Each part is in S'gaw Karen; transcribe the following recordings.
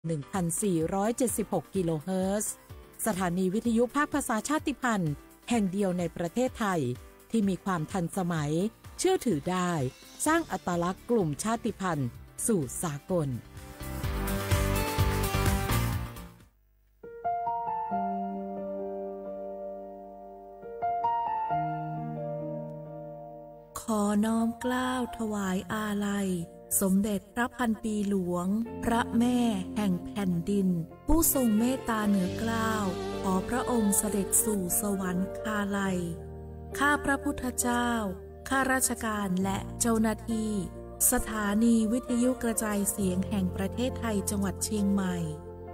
หนึ่งพันสี่ร้อยเจ็ดสิบหกกิโลเฮิรตซ์ สถานีวิทยุภาคภาษาชาติพันธุ์แห่งเดียวในประเทศไทย ที่มีความทันสมัย เชื่อถือได้ สร้างอัตลักษณ์กลุ่มชาติพันธุ์สู่สากล ขอน้อมเกล้าถวายอาลัย สมเด็จพระพันปีหลวง พระแม่แห่งแผ่นดิน ผู้ทรงเมตตาเหนือเกล้า ขอพระองค์เสด็จสู่สวรรคาลัย ข้าพระพุทธเจ้า ข้าราชการและเจ้าหน้าที่ สถานีวิทยุกระจายเสียงแห่งประเทศไทยจังหวัดเชียงใหม่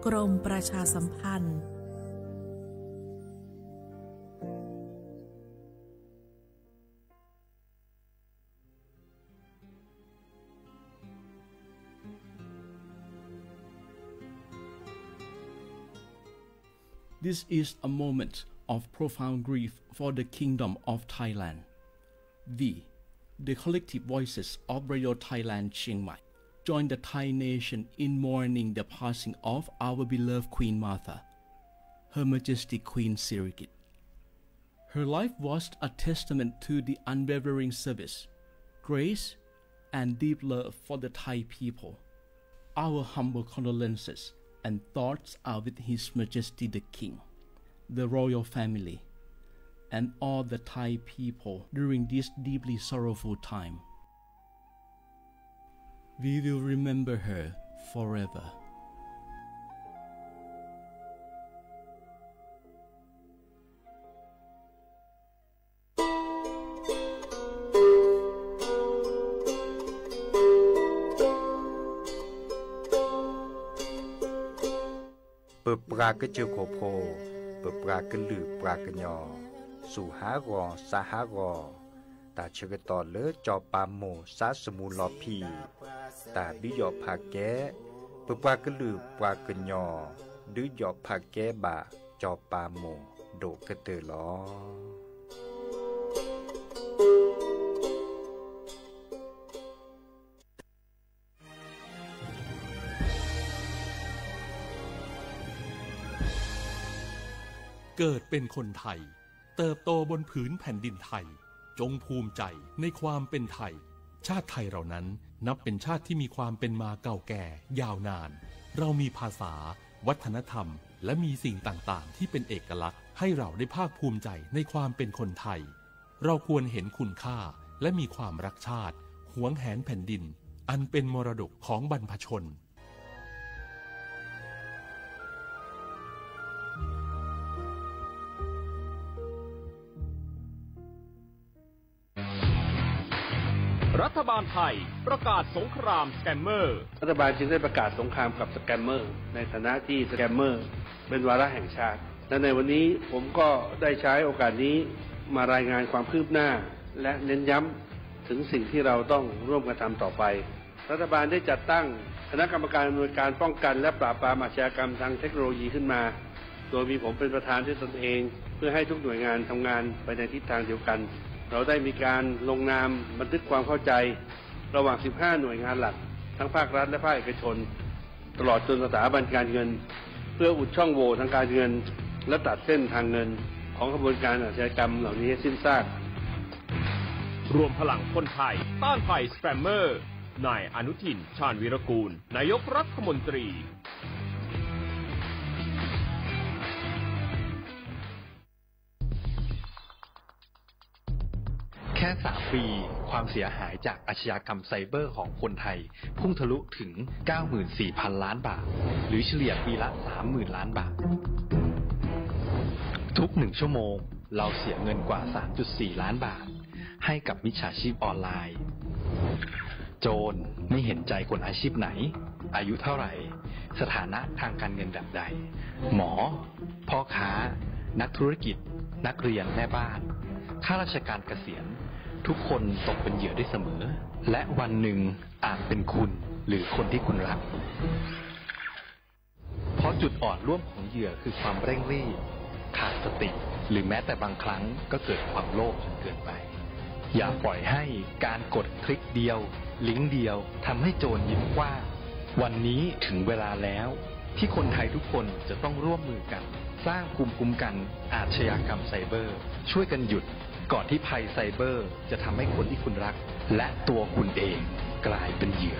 กรมประชาสัมพันธ์ This is a moment of profound grief for the Kingdom of Thailand. We, the collective voices of Radio Thailand Chiang Mai, join the Thai nation in mourning the passing of our beloved Queen Mother, Her Majesty Queen Sirikit. Her life was a testament to the unwavering service, grace, and deep love for the Thai people. Our humble condolences and thoughts are with His Majesty the King, the royal family, and all the Thai people during this deeply sorrowful time. We will remember her forever. ပပှၤကစၢၢ်ခိၣ်ဖိ, ပပှၤကလုာ်ပှၤကညီ, စူၢ်ဟးဂီၤစးဟးဂီၤ, တၢ်ဆၢကတီၢ်လၢစီၤပၤမိၢ်စးစမူၤလီၤဖံး, တၢ်ဒုးယီၣ်ဖးကဲ, ပပှၤကလုာ်ပှၤကညီ, ဒုးယီၣ်ဖးကဲဘၣ်စီၤပၤမိၢ်ဒိၣ်ကတၢၢ်လီၤ. เกิดเป็นคนไทย เติบโตบนผืนแผ่นดินไทย จงภูมิใจในความเป็นไทย ชาติไทยเรานั้นนับเป็นชาติที่มีความเป็นมาเก่าแก่ยาวนาน เรามีภาษา วัฒนธรรม และมีสิ่งต่างๆ ที่เป็นเอกลักษณ์ให้เราได้ภาคภูมิใจในความเป็นคนไทย เราควรเห็นคุณค่าและมีความรักชาติ หวงแหนแผ่นดิน อันเป็นมรดกของบรรพชน รัฐบาลไทยประกาศสงครามสแกมเมอร์ รัฐบาลจึงได้ประกาศสงครามกับสแกมเมอร์ ในฐานะที่สแกมเมอร์เป็นวาระแห่งชาติ และในวันนี้ผมก็ได้ใช้โอกาสนี้มารายงานความคืบหน้า และเน้นย้ำถึงสิ่งที่เราต้องร่วมกันทำต่อไป รัฐบาลได้จัดตั้งคณะกรรมการอำนวยการป้องกันและปราบปรามอาชญากรรมทางเทคโนโลยีขึ้นมา โดยมีผมเป็นประธานด้วยตนเอง เพื่อให้ทุกหน่วยงานทำงานไปในทิศทางเดียวกัน เราได้มีการลงนามบันทึกความเข้าใจระหว่าง สิบห้า หน่วยงานหลัก ทั้งภาครัฐและภาคเอกชน ตลอดจนสถาบันการเงิน เพื่ออุดช่องโหว่ทางการเงิน และตัดเส้นทางเงินของขบวนการอาชญากรรมเหล่านี้ให้สิ้นซาก รวมพลังคนไทยต้านภัยสแกมเมอร์ นายอนุทิน ชาญวีรกูล นายกรัฐมนตรี แค่ สาม ปี ความเสียหายจากอาชญากรรมไซเบอร์ของคนไทย พุ่งทะลุถึง เก้าหมื่นสี่พัน ล้านบาท หรือเฉลี่ยปีละ สามหมื่น ล้านบาท ทุกหนึ่งชั่วโมง เราเสียเงินกว่า สามจุดสี่ ล้านบาท ให้กับมิจฉาชีพออนไลน์ โจรไม่เห็นใจคนอาชีพไหน อายุเท่าไหร่ สถานะทางการเงินแบบใด หมอ พ่อค้า นักธุรกิจ นักเรียน แม่บ้าน ข้าราชการเกษียณ ทุกคนตกเป็นเหยื่อได้เสมอ และวันหนึ่งอาจเป็นคุณหรือคนที่คุณรัก เพราะจุดอ่อนร่วมของเหยื่อคือความเร่งรีบ ขาดสติ หรือแม้แต่บางครั้งก็เกิดความโลภจนเกินไป อย่าปล่อยให้การกดคลิกเดียว ลิงก์เดียว ทำให้โจรยิ้มกว้าง วันนี้ถึงเวลาแล้ว ที่คนไทยทุกคนจะต้องร่วมมือกันสร้างภูมิคุ้มกันอาชญากรรมไซเบอร์ ช่วยกันหยุดก่อนที่ภัยไซเบอร์จะทำให้คนที่คุณรักและตัวคุณเองกลายเป็นเหยื่อ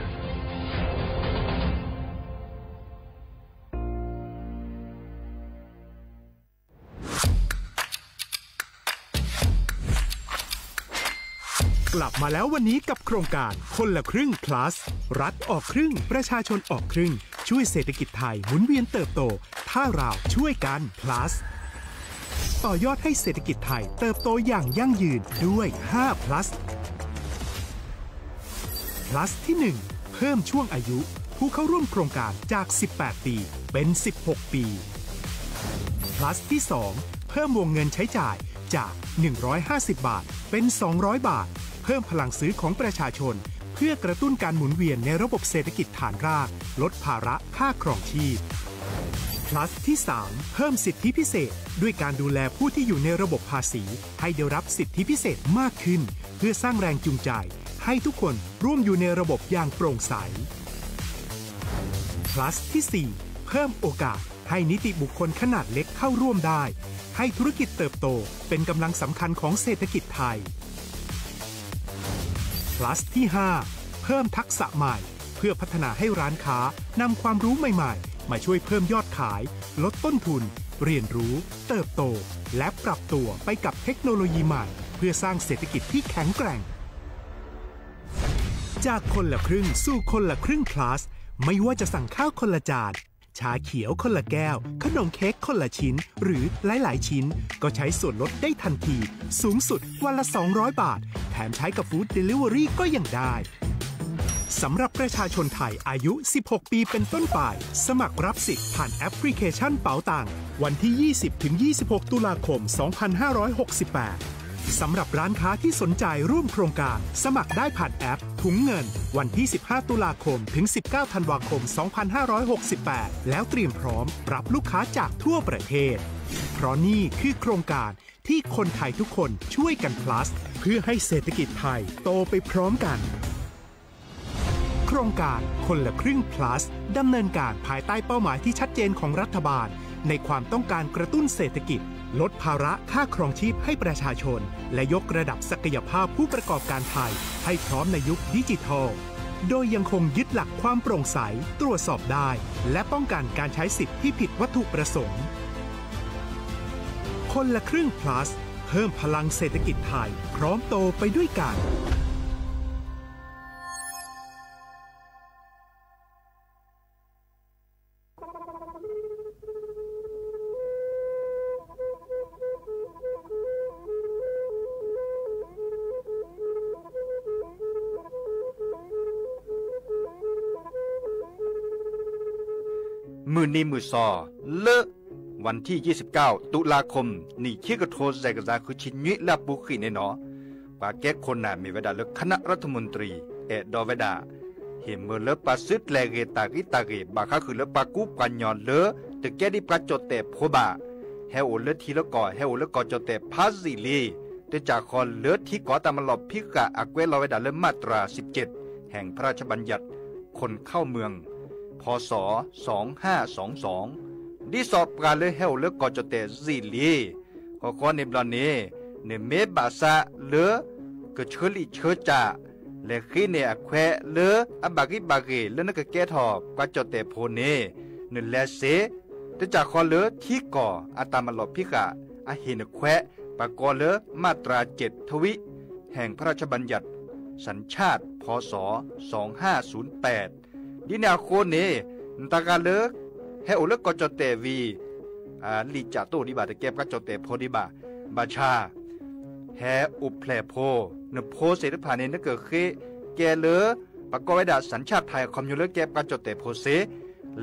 กลับมาแล้ววันนี้กับโครงการคนละครึ่ง plus รัฐออกครึ่ง ประชาชนออกครึ่ง ช่วยเศรษฐกิจไทยหมุนเวียนเติบโต ถ้าเราช่วยกัน plus ต่อยอดให้เศรษฐกิจไทยเติบโตอย่างยั่งยืนด้วย ห้า plus plus ที่ หนึ่ง เพิ่มช่วงอายุผู้เข้าร่วมโครงการจาก สิบแปด ปี เป็น สิบหก ปี plus ที่ สอง เพิ่มวงเงินใช้จ่ายจาก หนึ่งร้อยห้าสิบ บาท เป็น สองร้อย บาท เพิ่มพลังซื้อของประชาชน เพื่อกระตุ้นการหมุนเวียนในระบบเศรษฐกิจฐานราก ลดภาระค่าครองชีพ plus ที่ สาม เพิ่มสิทธิพิเศษ ด้วยการดูแลผู้ที่อยู่ในระบบภาษี ให้ได้รับสิทธิพิเศษมากขึ้น เพื่อสร้างแรงจูงใจ ให้ทุกคนร่วมอยู่ในระบบอย่างโปร่งใส plus ที่ สี่ เพิ่มโอกาสให้นิติบุคคลขนาดเล็กเข้าร่วมได้ ให้ธุรกิจเติบโตเป็นกำลังสำคัญของเศรษฐกิจไทย plus ที่ ห้า เพิ่มทักษะใหม่ เพื่อพัฒนาให้ร้านค้านำความรู้ใหม่ๆ มาช่วยเพิ่มยอดขาย ลดต้นทุน เรียนรู้ เติบโต และปรับตัวไปกับเทคโนโลยีใหม่ เพื่อสร้างเศรษฐกิจที่แข็งแกร่ง จากคนละครึ่งสู่คนละครึ่ง plus ไม่ว่าจะสั่งข้าวคนละจาน ชาเขียวคนละแก้ว ขนมเค้กคนละชิ้น หรือหลายๆ ชิ้น ก็ใช้ส่วนลดได้ทันที สูงสุดวันละ สองร้อย บาท แถมใช้กับ Food Delivery ก็ยังได้ สำหรับประชาชนไทยอายุ สิบหก ปีเป็นต้นไป สมัครรับสิทธิ์ผ่านแอปพลิเคชันเป๋าตัง วันที่ ยี่สิบ ถึง ยี่สิบหก ตุลาคม สองพันห้าร้อยหกสิบแปด สำหรับร้านค้าที่สนใจร่วมโครงการ สมัครได้ผ่านแอปถุงเงิน วันที่ สิบห้า ตุลาคม ถึง สิบเก้า ธันวาคม สองพันห้าร้อยหกสิบแปด แล้วเตรียมพร้อมรับลูกค้าจากทั่วประเทศ เพราะนี่คือโครงการที่คนไทยทุกคนช่วยกัน plus เพื่อให้เศรษฐกิจไทยโตไปพร้อมกัน โครงการคนละครึ่ง plus ดำเนินการภายใต้เป้าหมายที่ชัดเจนของรัฐบาล ในความต้องการกระตุ้นเศรษฐกิจ ลดภาระค่าครองชีพให้ประชาชน และยกระดับศักยภาพผู้ประกอบการไทยให้พร้อมในยุคดิจิทัล โดยยังคงยึดหลักความโปร่งใส ตรวจสอบได้ และป้องกันการใช้สิทธิ์ที่ผิดวัตถุประสงค์ คนละครึ่ง plus เพิ่มพลังเศรษฐกิจไทย พร้อมโตไปด้วยกัน မုၢ်နံၤမုၢ်သီ လၢ วันที่ ยี่สิบเก้า ตุลาคม နံၣ်ခံကထိ စဲးကစၢ်ဃုဆံနွံ လၢအပူၤဃံးန့ၣ်နီၤ, ပှၤကဲခိၣ်နၢ်မ့ၢ်ဝဲဒၣ်လၢ คณะรัฐมนตรี အဲၣ်ဒိးဝဲဒၣ် ဟ့ၣ်မၢလၢပှၤစုကျဲၤဂ့ၤတၢ်ဂံၢ်တၢ်ဂ့ၤ ဘၣ်ဃးဃုာ်လၢပှၤကူပှၤညီလၢ တကဲဒ်ပှၤကၠီၣ်တဲၣ်ဖိဘၣ်, ဟဲအိၣ်လၢထံလၢကီၢ် ဟဲအိၣ်လၢကီၢ်ကၠီၣ်တဲၣ်ဖးယံာ်လံ, တကးဃီလၢထံကီၢ်တၢ်မၤလီၢ်ဖံးဃာ် အကွဲးလီၤဝဲဒၣ်လၢ มาตรา สิบเจ็ด แห่งพระราชบัญญัติ คนเข้าเมือง พ.ศ. สองห้าสองสอง ဒ်သိးပှၤလၢဟဲအိၣ်လၢကီၢ်ကၠီၣ်တဲၣ်ယံာ်လံ ဃီဃီန့ၣ်ဘျီန့ၣ် နမ့ၢ်ဘၣ်ဆၣ်လၢ ကဆၢလံၣ်ဆၢကၠၢ် လဲၤဃ့န့ၢ်အခွဲးလၢအဘၣ်ဂံၢ်ဘၣ်ဂ့ၤ လၢနကကဲထီၣ်ပှၤကၠီၣ်တဲၣ်ဖိန့ၣ် နလဲၤစ့ၢ် တကးဃီလၢထံကီၢ်အတၢ်မၤလီၢ်ဖံးဃာ် အဟ့ၣ်နခွဲး ပှၤကိးလၢ มาตรา เจ็ด ทวิ แห่งพระราชบัญญัติ สัญชาติ พ.ศ. สองห้าศูนย์แปด ဒ်န့ၣ်အဃိန့ၣ် နတဂၤလၢ ဟဲအိၣ်လၢကီၢ်ကၠီၣ်တဲၣ်ဝံၤ လံာ်ကၠၢ်တအိၣ်ဒံးဘၣ် တကဲပှၤကၠီၣ်တဲၣ်ဖိဒံးဘၣ်. ဘၣ်ဆၣ် ဟဲအိၣ်ဖျဲၣ်ဖိ နဖိသ့ၣ်တဖၣ်န့ၣ် နကဃ့ကဲလၢ ပှၤကိးဝဲဒၣ် สัญชาติไทย အခီပညီလၢကဲပှၤကၠီၣ်တဲၣ်ဖိစ့ၢ်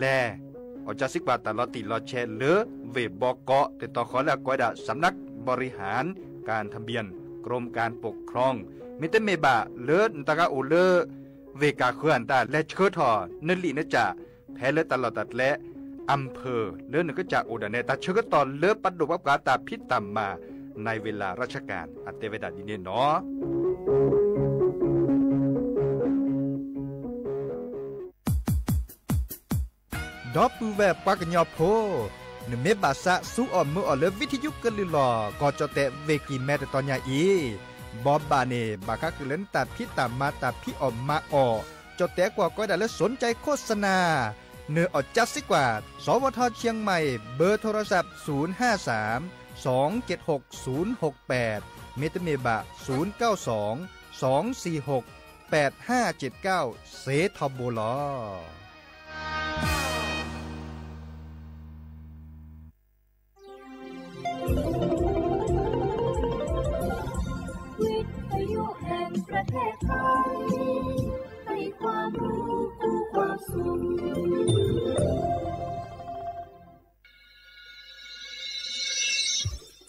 လဲၤ အီၣ်ကၢစံးကွၢ်တၢ်လီၤတံၢ်လီၤဆဲးလၢ ဝ့ၢ်ဘီကီး တၢ်တီၢ်ဃီလၢအကိးဝဲဒၣ် สำนักบริหารการทะเบียน กรมการปกครอง မ့တမ့ၢ်ဘၣ်လၢ နတဂၤအိၣ်လၢ ဝ့ၢ်ကၢ်ဃၢၤအတၢ် လဲၤဆှၢထီၣ် နလံာ်နကၠၢ် ဖဲလၢတၢ်လီၢ်တၢ်ကျဲ อำเภอ လၢနကစၢ်အိၣ်ဒၣ်နဲ တၢ်ဆၢကတီၢ်လၢပဒိၣ်ပှၤပှၤတၢ်ဖံးတၢ်မၤ ในเวลาราชการ အတဲဝဲဒၣ်ဒ်န့ၣ်နီၤ. ဒီပုၢ်ဝဲၢ်ပှၤကညီဖိ, နမ့ၢ်ဘၣ်ဆၣ်ဆူအီၣ်မၢအီၣ်လၢ ဝံထယုကလုၢ်လီၤ ကီၢ်ကၠီၣ်တဲၣ် ဝ့ၢ်ကံၢ်မဲ တတီၤညါအံၤ, ဘီဘၣ်န့ၣ် ဘၣ်ဃးဃုာ်လၢနတၢ်ဖံးတၢ်မၤ တၢ်ဖံးအီၣ်မၤအီၣ်, ကၠီၣ်တဲၣ်ကွၢ်ကီဒၣ်လၢ สนใจโฆษณา, နအီၣ်ကၠါစ့ၢ်ကီး, สวท.เชียงใหม่ เบอร์โทรศัพท์ ศูนย์ห้าสาม สองเจ็ดหก ศูนย์หกแปด မ့တမ့ၢ်ဘၣ် ศูนย์เก้าสอง สองสี่หก แปดห้าเจ็ดเก้า စ့ထီဘိလီၤ.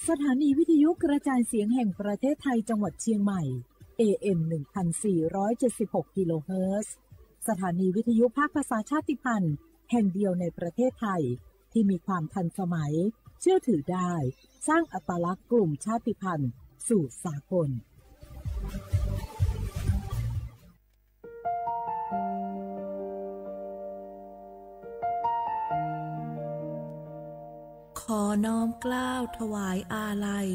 สถานีวิทยุกระจายเสียงแห่งประเทศไทยจังหวัดเชียงใหม่ เอ เอ็ม หนึ่งพันสี่ร้อยเจ็ดสิบหก กิโลเฮิรตซ์ สถานีวิทยุภาคภาษาชาติพันธุ์แห่งเดียวในประเทศไทย ที่มีความทันสมัย เชื่อถือได้ สร้างอัตลักษณ์กลุ่มชาติพันธุ์สู่สากล ขอน้อมเกล้าถวายอาลัย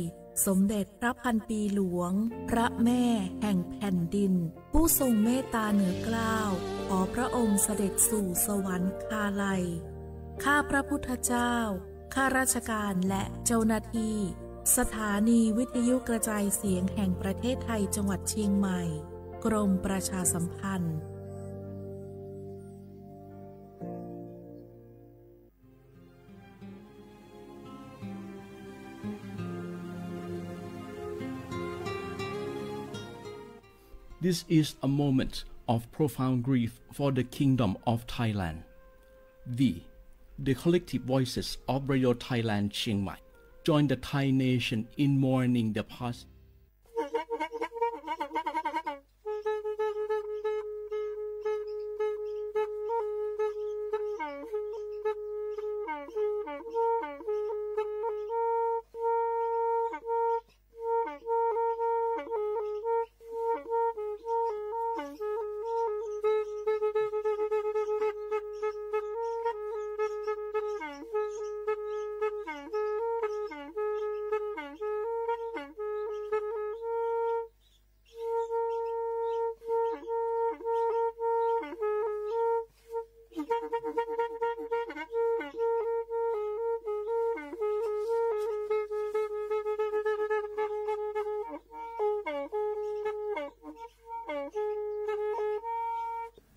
สมเด็จพระพันปีหลวง พระแม่แห่งแผ่นดิน ผู้ทรงเมตตาเหนือเกล้า ขอพระองค์เสด็จสู่สวรรคาลัย ข้าพระพุทธเจ้า ข้าราชการและเจ้าหน้าที่ สถานีวิทยุกระจายเสียงแห่งประเทศไทยจังหวัดเชียงใหม่ กรมประชาสัมพันธ์ This is a moment of profound grief for the Kingdom of Thailand. We, the collective voices of Radio Thailand Chiang Mai, join the Thai nation in mourning the passing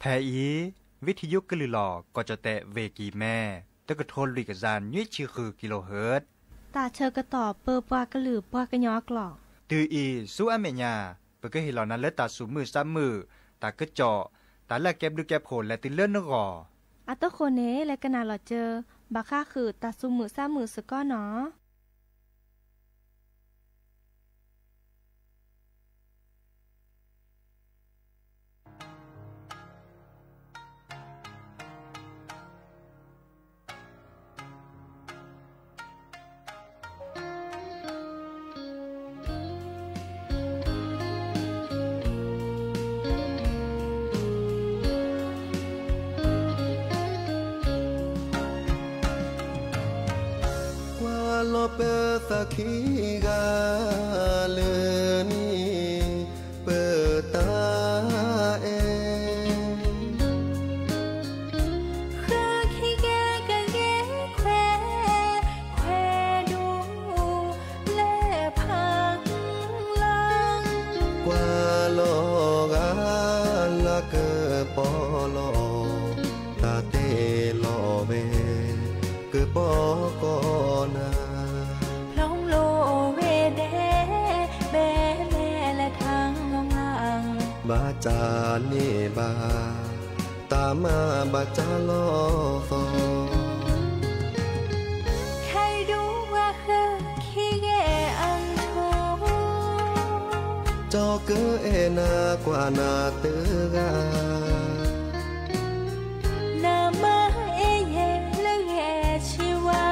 ဖဲအံၤ ဝံထယုကလုၢ်လီၤ ကီၢ်ကၠီၣ်တဲၣ် ဝ့ၢ်ကံၢ်မဲ တကထိလွံၢ်ကယၤနွံဆံဃု ကံလိဟၢၣ် တၢ်ဆၢကတီၢ်ပၢပှၤကလုာ်ပှၤကညီအကျိာ် တုၤအံၤဆူအမဲာ်ညါ ပကဟ့ၣ်လီၤနၤလၢတၢ်သူၣ်မုာ်သးမုာ်, တၢ်ကစီၣ်, တၢ်လၢအကဲဘျုးကဲဖှိၣ်လဲၤတုၤလၢနဂီၢ်. အတဃိန့ၣ် လဲၤကနၣ်လီၤစၢၤ ဘၣ်ဃးဃုာ်တၢ်သူၣ်မုာ်သးမုာ်စ့ၢ်ကီးနီၤ. ကွၢ်လီၤပသးခံဂၤလၢနံၤ ပတၢ်အဲၣ် ဃၢခံကဲကဂ့ၤခွဲး ခွဲးဒိၣ်လၢဖးလီၤ ကွၢ်လီၤဂာ်လၢကပီၤလီၤ တၢ်တဲလီၤဝဲ ကပီၤကီၢ်နၤ ဖျိလီၤဝဲဒဲး ဘဲလဲၣ်လဲၣ်ထၢ်လီၤ ဘၣ်တၢ်န့ၢ်ဘၣ် တၢ်မၤဘၣ်တၢ်လီၤသီ ခဲဒူဝဲဃၢခံဂ့ၤအထီ ကၠီကအဲၣ်နၤကွၢ်နၤတဂၤ နမၤအဲၣ်ယဲလၢဂဲၤဆံဝါ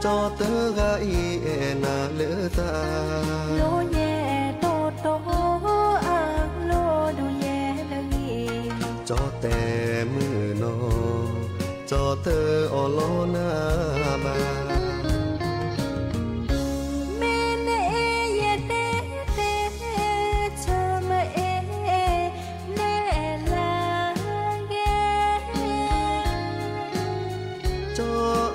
ကၠီတဂၤအံၤအဲၣ်နၤလၢသး လိယဲတိၢ်တိၢ်အလိၣ်ဒိၣ်ယဲလၢဂ့ၤ ကၠီတဲမုၢ်နီၤ ဒီးတအီၣ်လီၤနၤဘၣ်. မ့ၢ်နအဲၣ်ယတဲတဲ ဆိမိၣ်အဲၣ်နဲလၢကဲ ကၠီ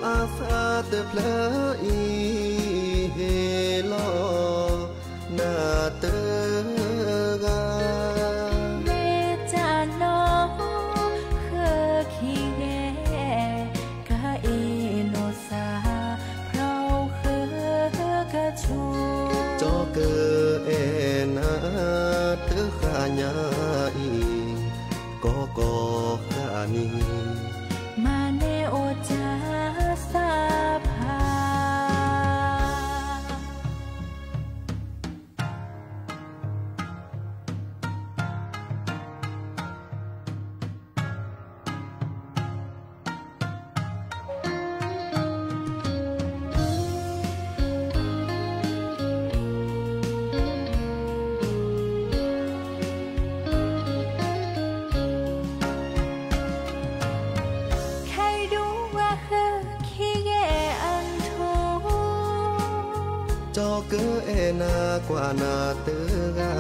အသးတဖျၢၣ်အံၤ ဟ့ၣ်လီၤနၤတဂၤ မ့ၢ်တၢ်နီၣ်ဃၢခံဂ့ၤ ကအ့ၣ်လိာ်သး ဖျီဃၢကထူ ကၠီကအဲၣ်နၤတဃၣ်ညါအံၤ ကီကီၢ်ဃၣ်နံၤ မၤန့ၢ်အိၣ်တၢ်သးဖး ခဲဒူဝဲဃၢခံဂ့ၤအထူ ကၠီကအဲၣ်နၤကွၢ်နၤတဂၤ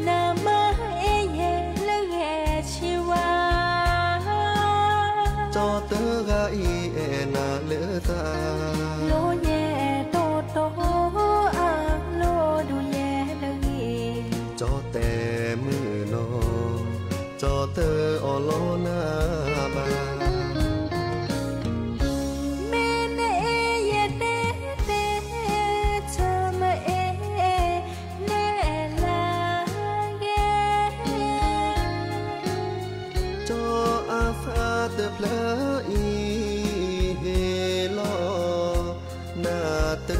နမၤအဲၣ်ယဲလၢဂဲၤဆံဝါ ကၠီတဂၤအံၤအဲၣ်နၤလၢသး လိယဲတိၢ်တိၢ်အလိၣ်ဒိၣ်ယဲ ကၠီတဲမုာ်နီၤ ကၠီတအီၣ်လီၤနၤဘၣ်. မ့ၢ်နအဲၣ်ယတဲတဲ ဆိမိၣ်အဲၣ်နဲလၢကဲ ကၠီအသးတဖျၢၣ်အံၤ ဟ့ၣ်လီၤနၤတ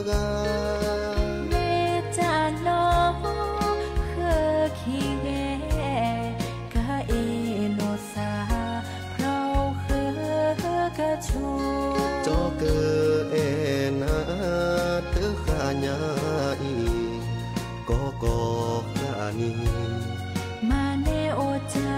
ဂၤ မ့ၢ်တၢ်နီၣ်ဃၢခံဂ့ၤ ကအ့ၣ်လိာ်သး ဖျီဃၢကထူ ကၠီကအဲၣ်နၤတဃၣ်ညါအံၤ ကီကီၢ်ဃၣ်နံၤ မၤန့ၢ်အိၣ်တၢ်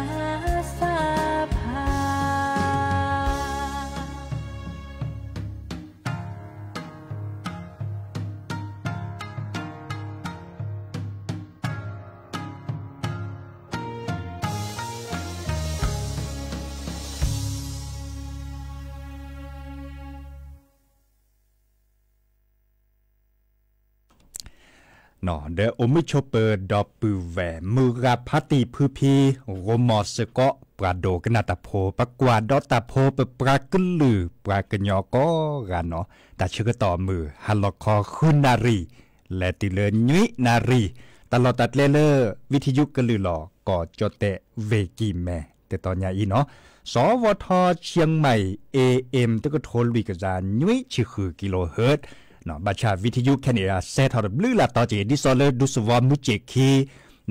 သးဖး ဒီးအိၣ်မုာ်ဆိးပၢၤဒီပုၢ်ဝဲၢ် မုၢ်ဂၤဖါတံၢ်ဖုဖံ ဂီၤမီၤစ့ၢ်ကီး ပှၤဒိကနၣ်တၢ်ဖိ ပကွၢ်ဒီးတၢ်ဖိ ပပှၤကလုာ်ပှၤကညီကိးဂၤနီၤ တၢ်ဆၢကတီၢ်မုၢ်ဟါလီၤခီဃုနၣ်ရံၣ် လဲၤတုၤလၢနွံနၣ်ရံၣ် တၢ်လီၢ်တၢ်ကျဲလၢ ဝံထယုကလုာ်လီၤ ကီၢ်ကၠီၣ်တဲၣ် ဝ့ၢ်ကံၢ်မဲ တတီၤညါအံၤနီၤ စဝထ เชียงใหม่ เอเอ็ม တကထိလွံၢ်ကယၤနွံဆံဃု kilohertz ဘၣ်ဆၣ် ဝံထယု ခဲန့ၣ် စဲထီၣ်တဘျုးလၢ်တီၤက့ၤ ဒ်သိးလၢဒူသဝီမုၢ်စ့ၢ်ခံ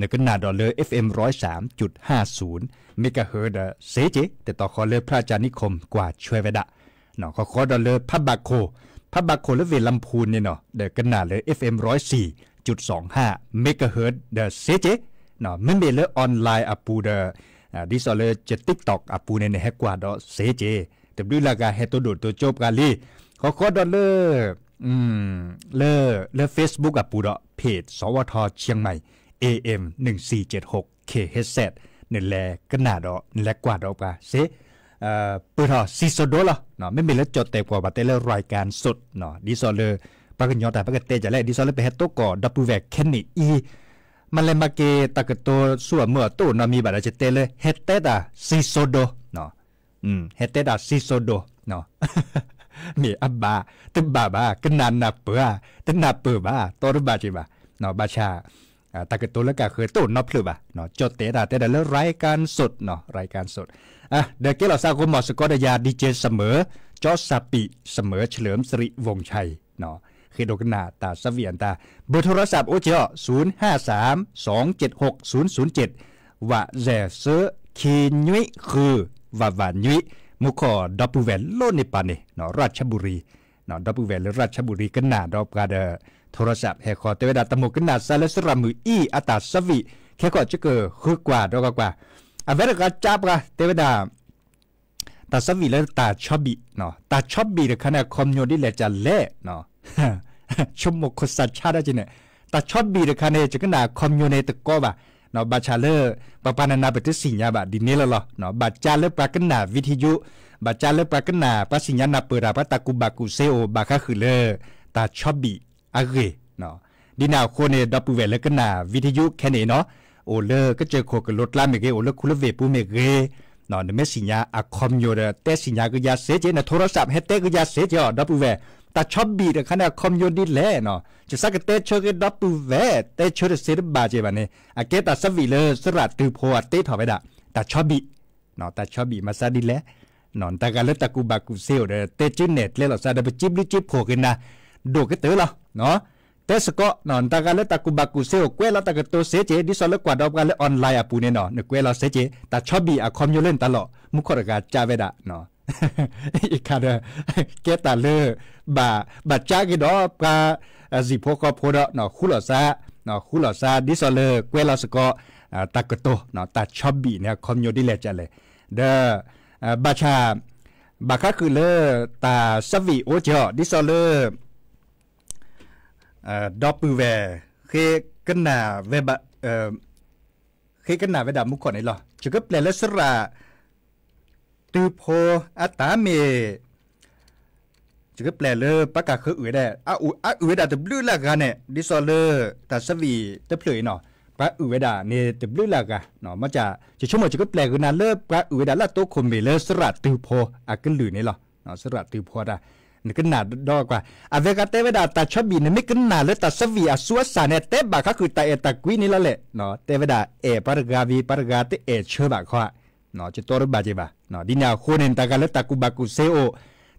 နကနၣ်ဒီးလၢ F M ร้อยสามจุดห้าศูนย์ megahertz ဒီးစ့က့ၤ တတီၤဃီလၢ พระอาจารย์นิคม ကွၢ်ဆွဲဝဲဒၣ် ဃီဃီဒီးလၢဖးဘးခိၣ် ဖးဘးခိၣ်လၢဝ့ၢ်လါမူန့ၣ်နီၤ ဒီးကနၣ်လၢ F M ร้อยสี่จุดสองห้า megahertz ဒီးစ့က့ၤ မ့မ့ၢ်လၢ online အပူၤဒီး ဒ်သိးလၢယ TikTok အပူၤန့ၣ် နဟဲကွၢ်ဒီးစ့က့ၤ တဘျုးလၢ်ဂၤဟဲတိၢ်ဒိၣ်တိၢ်ကၠိပှၤလံ ဃီဃီဒီးလၢ လၢ လၢ Facebook အပူၤဒီး page สวท เชียงใหม่ เอเอ็ม หนึ่งสี่เจ็ดหก เคเอชเอส နလဲၤကနၣ်ဒီး နလဲၤကွၢ်ဒီးပှၤစ့ ပၢၢ်ထီၣ်စံၣ်စိၤဒိလီၤ မ့မ့ၢ်လၢကၠီၣ်တဲၣ်ပှၤဘၣ်တဲလၢ รายการสด ဒ်သိးလၢ ပှၤကညီတၢ်ပကတဲဒ်လဲၣ် ဒ်သိးလၢပဟဲတိၢ်ကီၢ်ဒီပုၢ်ဝဲၢ်ခဲနံၣ်အံၤ မၤလဲၤမၤက့ၤတၢ်ကတိၤဆူအမုၢ်အသိးနီတမံၤဘၣ်ဒီး ယတဲလၢ ဟဲတဲတၢ်စံၣ်စိၤဒိ ဟဲတဲတၢ်စံၣ်စိၤဒိ မ့ၢ်အဘၣ် တဘၣ်ဘၣ် ကနၣ်နၢ်ပၢၢ်ဧါ တနၢ်ပၢၢ်ဘၣ် တီတဘၣ်က့ၤဘၣ် ဘၣ်ဆၣ် တၢ်ကတိၤလၢကဃၢၤတအိၣ်နီဖျၢၣ်ဘၣ် ကၠီၣ်တဲၣ်တၢ်တဲဒၣ်လၢ รายการสด รายการสด ဒီးကဲလီၤသးဂီၤမီၤစ့ၢ်ကီးဒီးယၤ ดีเจ เสมอ จอสปี เสมอ เฉลิมสิริวงศ์ชัย ဃ့ဒိကနၣ်တၢ်သးဝံၣ်အတၢ် เบอร์โทรศัพท์ အိၣ်က့ၤအီၤ ศูนย์ห้าสาม สองเจ็ดหก ศูนย์ศูนย์เจ็ด ဝးစဲး ဆၢခံနွံဃု ဝးဝးနွံ မူခိၣ်ဒီပုၢ်ဝဲၢ်လၢန့ၣ်ပၤန့ၣ် ราชบุรี ဒီပုၢ်ဝဲၢ်လၢ ราชบุรี ကနၣ်ဒီးပှၤဒီး โทรศัพท์ ဟဲဃီတဲဝဲဒၣ် တၢ်မိၣ်ကနၣ်စၢ်လၢသရၣ်မုၣ်အံၤအတၢ်သးဝံၣ် ခဲကီၣ်ကကဃုကွၢ်ဒီးကွၢ်ကွၢ် အဝဲတဂၤကးပှၤတဲဝဲဒၣ် တၢ်သးဝံၣ်လၢတၢ်ဆီဘံၣ်, တၢ်ဆီဘံၣ်တခါန့ၣ် အခီပညီဒ်လဲၣ်ကလဲၣ်, ဆိကမိၣ်ခိၣ်စးဆါဒၣ်က့န့ၣ်, တၢ်ဆီဘံၣ်တခါန့ၣ် ယကနၣ်အခီပညီန့ၣ်တကီဘၣ်, ဘၣ်ဆၣ်လၢ ပှၤပှၤနးနးပတသ့ၣ်ညါဘၣ်ဒ်န့ၣ်လီၤလီၤ, ဘၣ်ကးလၢပှၤကနၣ် video, ဘၣ်ကးလၢပှၤကနၣ် ပှၤသ့ၣ်ညါနၢ်ပၢၢ်တၢ် ပှၤတၢ်ကူၣ်ဘၣ်ကူၣ်သ့အိၣ် ဘၣ်ဃးဃုာ်လၢ တၢ်ဆီဘံၣ်အဂ့ၢ် ဒ်န့ၣ်အဃိန့ၣ် ဒီပုၢ်ဝဲၢ်လၢကနၣ် video ခဲန့ၣ်နီၤ, အိၣ်လၢကစၢၢ်ခိၣ်ကလိကျါမ့ၢ်ဂ့ၤ, အိၣ်လၢခူလၢဝ့ၢ်ပူၤမ့ၢ်ဂ့ၤ, နမ့ၢ်သ့ၣ်ညါအခီပညီဒီး တဲသ့ၣ်ညါကယၤစ့ၢ်ကီး, နထိရစးဟဲတဲကယၤစ့ၢ်ကီးအီၤ ဒီပုၢ်ဝဲၢ်, တၢ်ဆီဘံၣ်တခါန့ၣ် အခီပညီဒ်လဲၣ်နီၤ, ယသးကတဲဆၢက့ၤဒီပုၢ်ဝဲၢ် တဲဆၢတစ့တဘၣ်က့ဘၣ်န့ၣ် အကဲတၢ်သးဝံၣ်လၢသရၣ်တုၤဖိအတ့ထီၣ်ဝဲဒၣ် တၢ်ဆီဘံၣ် တၢ်ဆီဘံၣ်မၤသးဒ်လဲၣ်, နတၢ်ဂၤလၢတၢ်ကူၣ်ဘၣ်ကူၣ်သ့အိၣ်ဒီး တဲက့နဲၣ်ကျဲလိာ်သးဒီး ပစံးဘျုးစံးဖှိၣ်က့ၤနၤ ဒိၣ်ကတၢၢ်လီၤ. တဲစ့ၢ်ကီး တၢ်ဂၤလၢတၢ်ကူၣ်ဘၣ်ကူၣ်သ့အိၣ် ကွဲးလီၤတၢ်ကတိၤစ့ၢ်ကီး ဒ်သိးလၢကွၢ်ဒီးပှၤလၢ online အပူၤန့ၣ်နီၤ နကွဲးလီၤစ့ၢ်ကီး တၢ်ဆီဘံၣ်အခီပညီလၢနတၢ်လီၢ် မူခိၣ်တဂၤကးဝဲဒၣ် အံၤခါဒီး ကဲတၢ်လၢ ဘၣ် ဘၣ်ကးက့ၤဒီးပှၤ စံၣ်ဖိဃီဖိဒီး ဃူလိာ်သး ဃူလိာ်သး ဒ်သိးလၢကွဲးလီၤစ့ၢ်ကီး တၢ်ကတိၤ တၢ်ဆီဘံၣ်န့ၣ် အခီပညီဒ်လဲၣ်ကလဲၣ်, ဒီး ဘၣ်ဆၣ် ဘၣ်ဃးဃုာ်လၢ တၢ်သးဝံၣ်အိၣ်က့ၤအီၤ ဒ်သိးလၢ ဒီပုၢ်ဝဲၢ် ဃ့ကနၣ်ဝဲဘၣ် ဃ့ကနၣ်ဝဲဒၣ်မူခိၣ်န့ၣ်လီၤ. ယကပျဲၢ်လၢသရၣ် တုၤဖိအတၢ်မ့ၢ် ယကပျဲၢ်လၢပှၤကဃုအုၣ်ဝဲဒၣ် အအုၣ်ဝဲဒၣ်တဘျုးလၢအဂၤန့ၣ် ဒ်သိးလၢ တၢ်သးဝံၣ်တဖျၢၣ်အံၤနီၤ ပှၤအုၣ်ဝဲဒၣ်န့ၣ်တဘျုးလၢအဂၤ, မ့ၢ် ယဆိကမိၣ်ယကပျဲၢ်ကနၤလၢပှၤအုၣ်ဝဲဒၣ်လၢအတိခိၣ်မ့ၢ်လၢသရၣ်တုၤဖိအကလုၢ်န့ၣ်လီၤ. သရၣ်တုၤဖိတၢ် နကနၣ်ဒီးကွၢ် အဝဲဂၤတဲဝဲဒၣ်တၢ်ဆီဘံၣ် နမ့ၢ်ကနၣ်လၢတၢ်သးဝံၣ်အသူအသၣ်န့ၣ် တဲဘၣ်ဃးဃုာ်တၢ်အဲၣ်တၢ်ကွံန့ၣ်လီၤလဲၣ်, တဲဝဲဒၣ်အဲၣ်ပှၤတဂၤဝံၤ ပှၤတဂၤတအဲၣ်ဆၢဘၣ်ခီဧါ, ယတီတဘၣ်က့ဘၣ်. ဒ်န့ၣ်အဃိန့ၣ် တၢ်ဂၤလၢတၢ်ကူၣ်ဘၣ်ကူၣ်သ့အိၣ်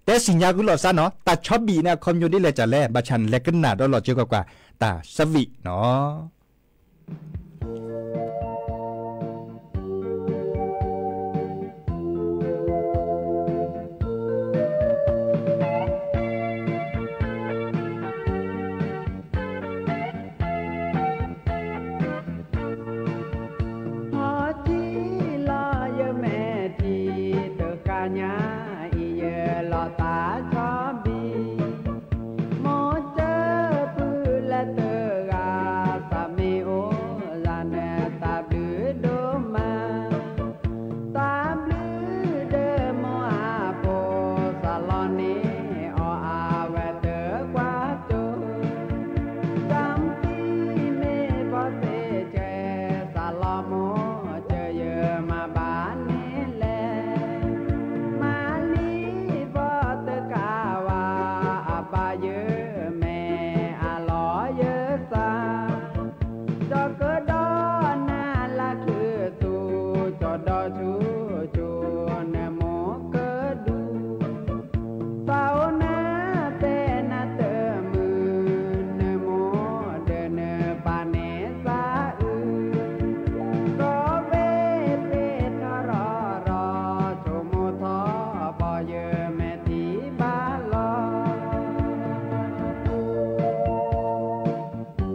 တဲသ့ၣ်ညါဂုာ်လိာ်သးနီၤ တၢ်ဆီဘံၣ်န့ၣ် အခီပညီဒ်လဲၣ်ကလဲၣ် ဘၣ်ဆၣ်နလဲၤကနၣ်ဒီးလီၤစ့ၢ်ကီးကွၢ် တၢ်သးဝံၣ်နီၤ. ဟီၣ်ကံလီၤယမဲာ်ထံ တဃၣ်ညါအံၤ ယလီၤသးဆီဘံၣ်, မိၢ်ကၢ်ပုၢ်လၢတဂၤ သးမ့ၢ်အိၣ်လၢနသးဘျုးဒိၣ်မး, သးဘျုးဒီးမိၢ်အဖိ သးလီန့ၢ်အီၤအဝဲတကွၢ်စိ တၢ်သံမ့ၢ်ဘီသ့ၣ်ဆဲး သးလီမိၢ် ကယမၤဘၣ်န့ၣ်လဲၣ်, မၤလံဘီတကးဝါ အဘၣ်ယမဲာ် အလီၢ်ယသး ဒီးကဒီးနၤလၢချုးသူ ကၠီဒီးဆူကၠိ နမိၢ်ကဒူ သးအိၣ်နၤတဲနၤတမုာ် နမိၢ်ဒီးနပၢ်န့ၣ်သးအုး, ကီၢ်ဝ့ၢ်သ့ၣ်ထီၣ်ရီၢ်ရီၢ် ဆိ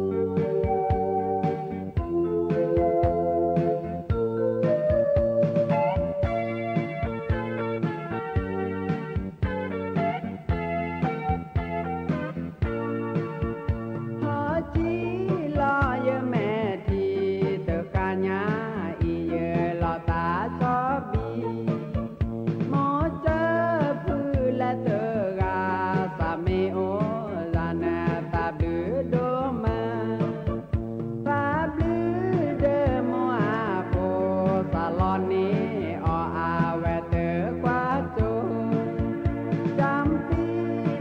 ကမိၣ်ထီၣ်ဘီယမဲာ်ထံဘၣ်လီၤ. ဟီၣ်ကံလီၤယမဲာ်ထံ တဃၣ်ညါအံၤ ယလီၤသးဆီဘံၣ်, မိၢ်ကၢ်ပုၢ်လၢတဂၤ သးမ့ၢ်အိၣ်လၢနသးဘျုးဒိၣ်မး သးဘျုးဒီးမိၢ်အဖိ သးလီန့ၢ်အီၤအဝဲတကွၢ်စိ တၢ်သံမ့ၢ်ဘီ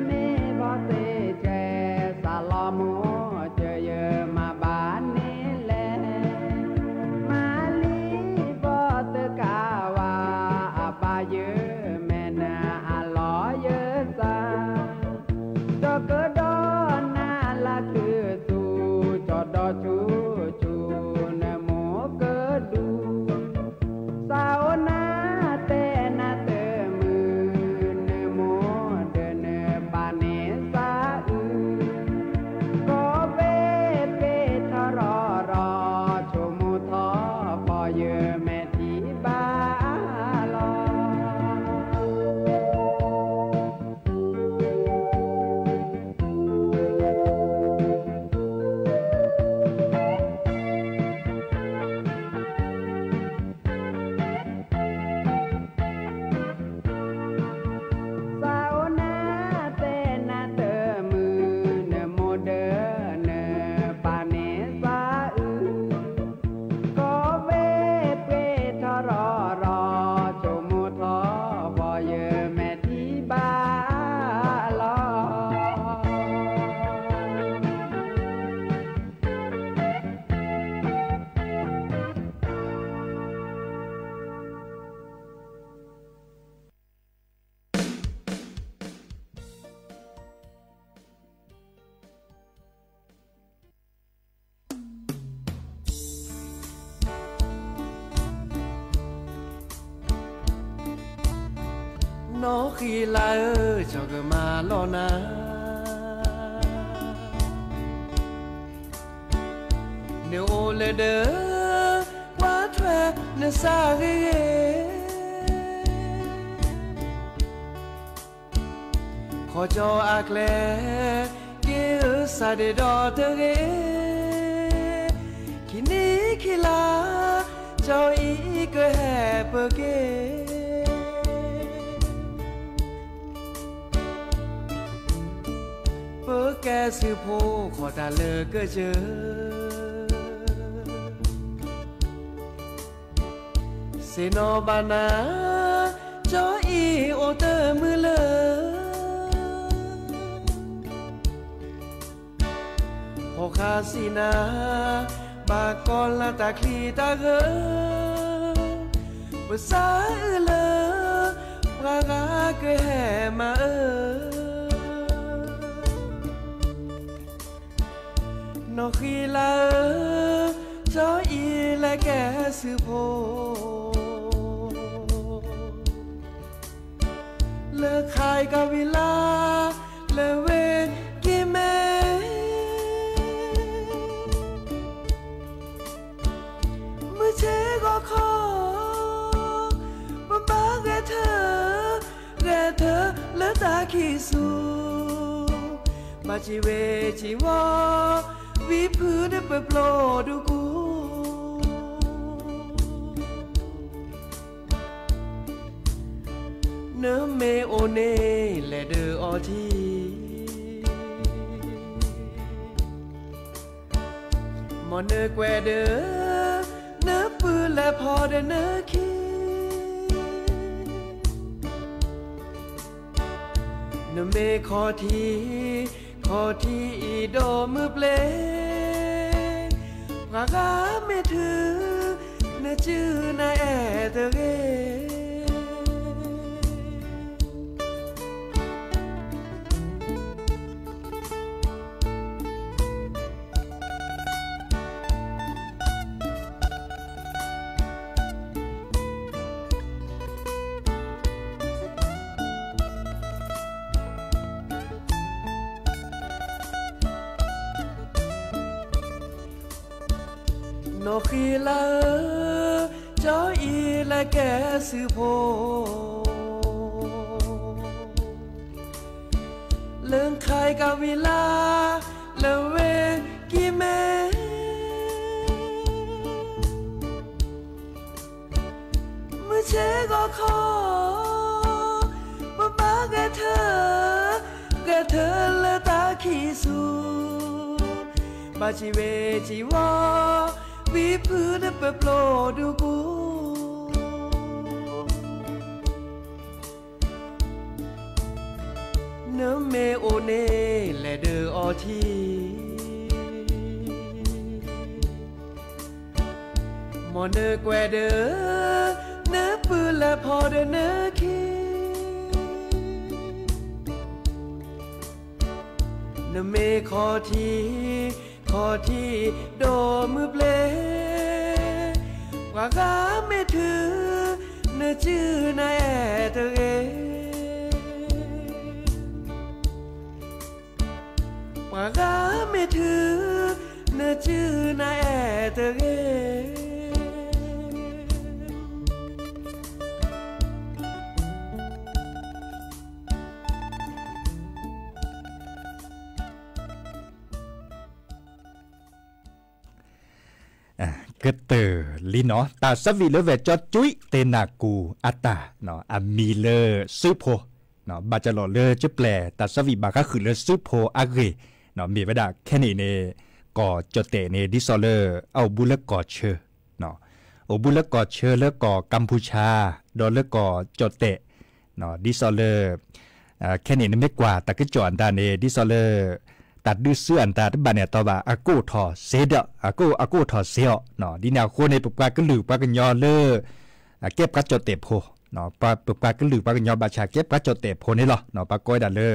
သ့ၣ်ဆဲး သးလီမိၢ် ကယမၤဘၣ်န့ၣ်လဲၣ်, မၤလံဘီတကးဝါ အဘၣ်ယမဲာ်နၤ အလီၢ်ယသး ဒီးကဒီးနၤလၢချုးသူ ကၠီဒီးဆူကၠိ နမိၢ်ကဒူ သးအိၣ်နၤ နီၢ်ဃံလၤဧၢ, ကၠီကမၤလီၤနၤ, နအိၣ်လၢဒၢး ကွၢ်ထွဲနစၢ်ဂ့ၤဂ့ၤ, ခီကၠီအကျဲ က့ၤအၢစၢ်ဒ့ၣ်ဒီးတဂ့ၤ, ခံနံၣ်ခံလါ ကၠီအံၤကဟဲပၢၢ်က့ၤ ပကဲစုဖိဃီတၢ်လၢကစၢၢ်, ဆ့ၣ်နီၤဘၣ်နၤ ကၠီအံၤအိၣ်တမုာ်လၢ ဖီၣ်ဃာ်စံးနၤ ဘၣ်ကီၤလၤတၢ်ချံတၢ်ဂၢၢ်, ပစးအုးလၢ ပှၤဂၤကဟဲမၤအၢ, နီၢ်ဃံလၤဧၢ, ကၠီအံၤလဲၤကဲစုဖိ လၢခါအံၤကဝံၤလါ လၢဝ့ၢ်ကံမဲ မုၢ်ဆ့ၣ်ဂီၤခီ ပဘၣ်ဂဲၤထၢ ဂဲၤထၢလၢတၢ်ခံးဆူၣ်, ဘၣ်စံးဝ့စံးဝီၤ ဝံဖုန့ၣ်ပပျိဒူကူၣ်, နမ့ၢ်အိၣ်န့ၣ်လဲၤဒၢးအီထံ မ်နကွဲးဒၢး နပုၢ်လဲၤဖီဒီးနခံ, နမ့ၢ်ခီၣ်ထံး ခီၣ်ထံးအံၤဒိးမုၢ်ပျ့ၤ, ပှၤဂၤမ့ၢ်ထုး နစုနအဲၣ်တဂ့ၤ. နီၢ်ဃံလၤဧၢ, ကၠီအံၤလဲၤကဲစုဖိ လၢခါအံၤကဝံၤလါ လၢဝ့ၢ်ကံမဲ မုၢ်ဆ့ၣ်ဂီၤခီ ပဘၣ်ဂဲၤထၢ ဂဲၤထၢလၢတၢ်ခံးဆူၣ်, ဘၣ်စံးဝ့စံးဝီၤ ဝံဖုန့ၣ်ပပျိဒူကူၣ်, နမ့ၢ်အိၣ်န့ၣ်လဲၤဒၢးအီထံ မ်နကွဲးဒၢး နပုၢ်လဲၤဖီဒီးနခံ, နမ့ၢ်ခီၣ်ထံး ခီၣ်ထံးဒိးမုၢ်ပျ့ၤ, ပှၤဂၤမ့ၢ်ထုး နစုနအဲၣ်တဂ့ၤ. ပှၤဂၤမ့ၢ်ထုး နစုနအဲၣ်တဂ့ၤ. ကတၢၢ်လံနီၤ တၢ်သၢဝံၣ်လၢဝဲၢ်ကၠီကၠူတ့ၢ်နၢ်ကူၣ်အတၢ် အမံၤလၢစုဖိ, ဘၣ်ကလီၤလၢကပျဲၢ်တၢ်သၢဝံၣ်ဘၣ်ဃးဃုာ်လၢစုဖိအဂ့ၢ်, မ့ၢ်ဝဲဒၣ်ခဲန့ၣ်န့ၣ် ကီၢ်ကၠီၣ်တဲၣ်န့ၣ် ဒ်သိးလၢ အအိၣ်ဘူးလၢကီၢ်ဆၢ အိၣ်ဘူးလၢကီၢ်ဆၢလၢကီၢ်ကမ်ပူၤကၠၣ် ဒီးလၢကီၢ်ကၠီၣ်တဲၣ်, ဒ်သိးလၢ ခဲန့ၣ်နမ့ၢ်ကွၢ်တၢ်ကစီၣ်အတၢ်န့ၣ် ဒ်သိးလၢ တၢ်ဒုးစုအတၢ်တဘၣ်န့ၣ်အတီဘၣ် အကအိၣ်ထီၣ်စ့ဒီး အကအိၣ် အကအိၣ်ထီၣ်စ့အီၤ, ဒ်န့ၣ်အဃိန့ၣ် ပပှၤကလုာ်ပှၤကညီလၢ အကဲပှၤကၠီၣ်တဲၣ်ဖိ, ပပှၤကလုာ်ပှၤကညီဘၣ်ဆၣ်ကဲပှၤကၠီၣ်တဲၣ်ဖိန့ၣ်လီၤ. ပှၤကိးဝဲဒၣ်လၢ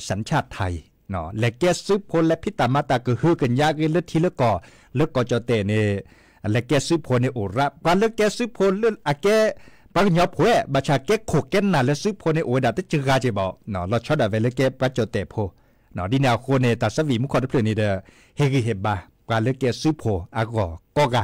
စၣ်ဆၣ်ထၢၣ်အံၤ လဲၤကဲစုဖိလဲၤဖံးတၢ်မၤတၢ်ကဟုကညးဂ့ၤလၢထံလၢကီၢ်, လၢကီၢ်ကၠီၣ်တဲၣ်န့ၣ် လဲၤကဲစုဖိန့ၣ်အိၣ်ရၣ်, ပှၤလၢကဲစုဖိလၢအကဲ ပှၤကညီဖိ ဘၣ်ဆၣ်ကဲခိၣ်ကဲနၢ်လၢစုဖိန့ၣ် အိၣ်ဝဲဒၣ်တစှၤက့ၤဘၣ်, လီၤဆီဒၣ်ဝဲလၢကဲပှၤကၠီၣ်တဲၣ်ဖိ, ဒ်န့ၣ်အဃိန့ၣ် တၢ်သးဝံၣ်မူခိၣ်တဖျၢၣ်န့ၣ်ဒီး ဟ့ၣ်ဂံၢ်ဟ့ၣ်ဘါ ပှၤလၢကဲစုဖိအဂီၢ်ကိးဂၤ,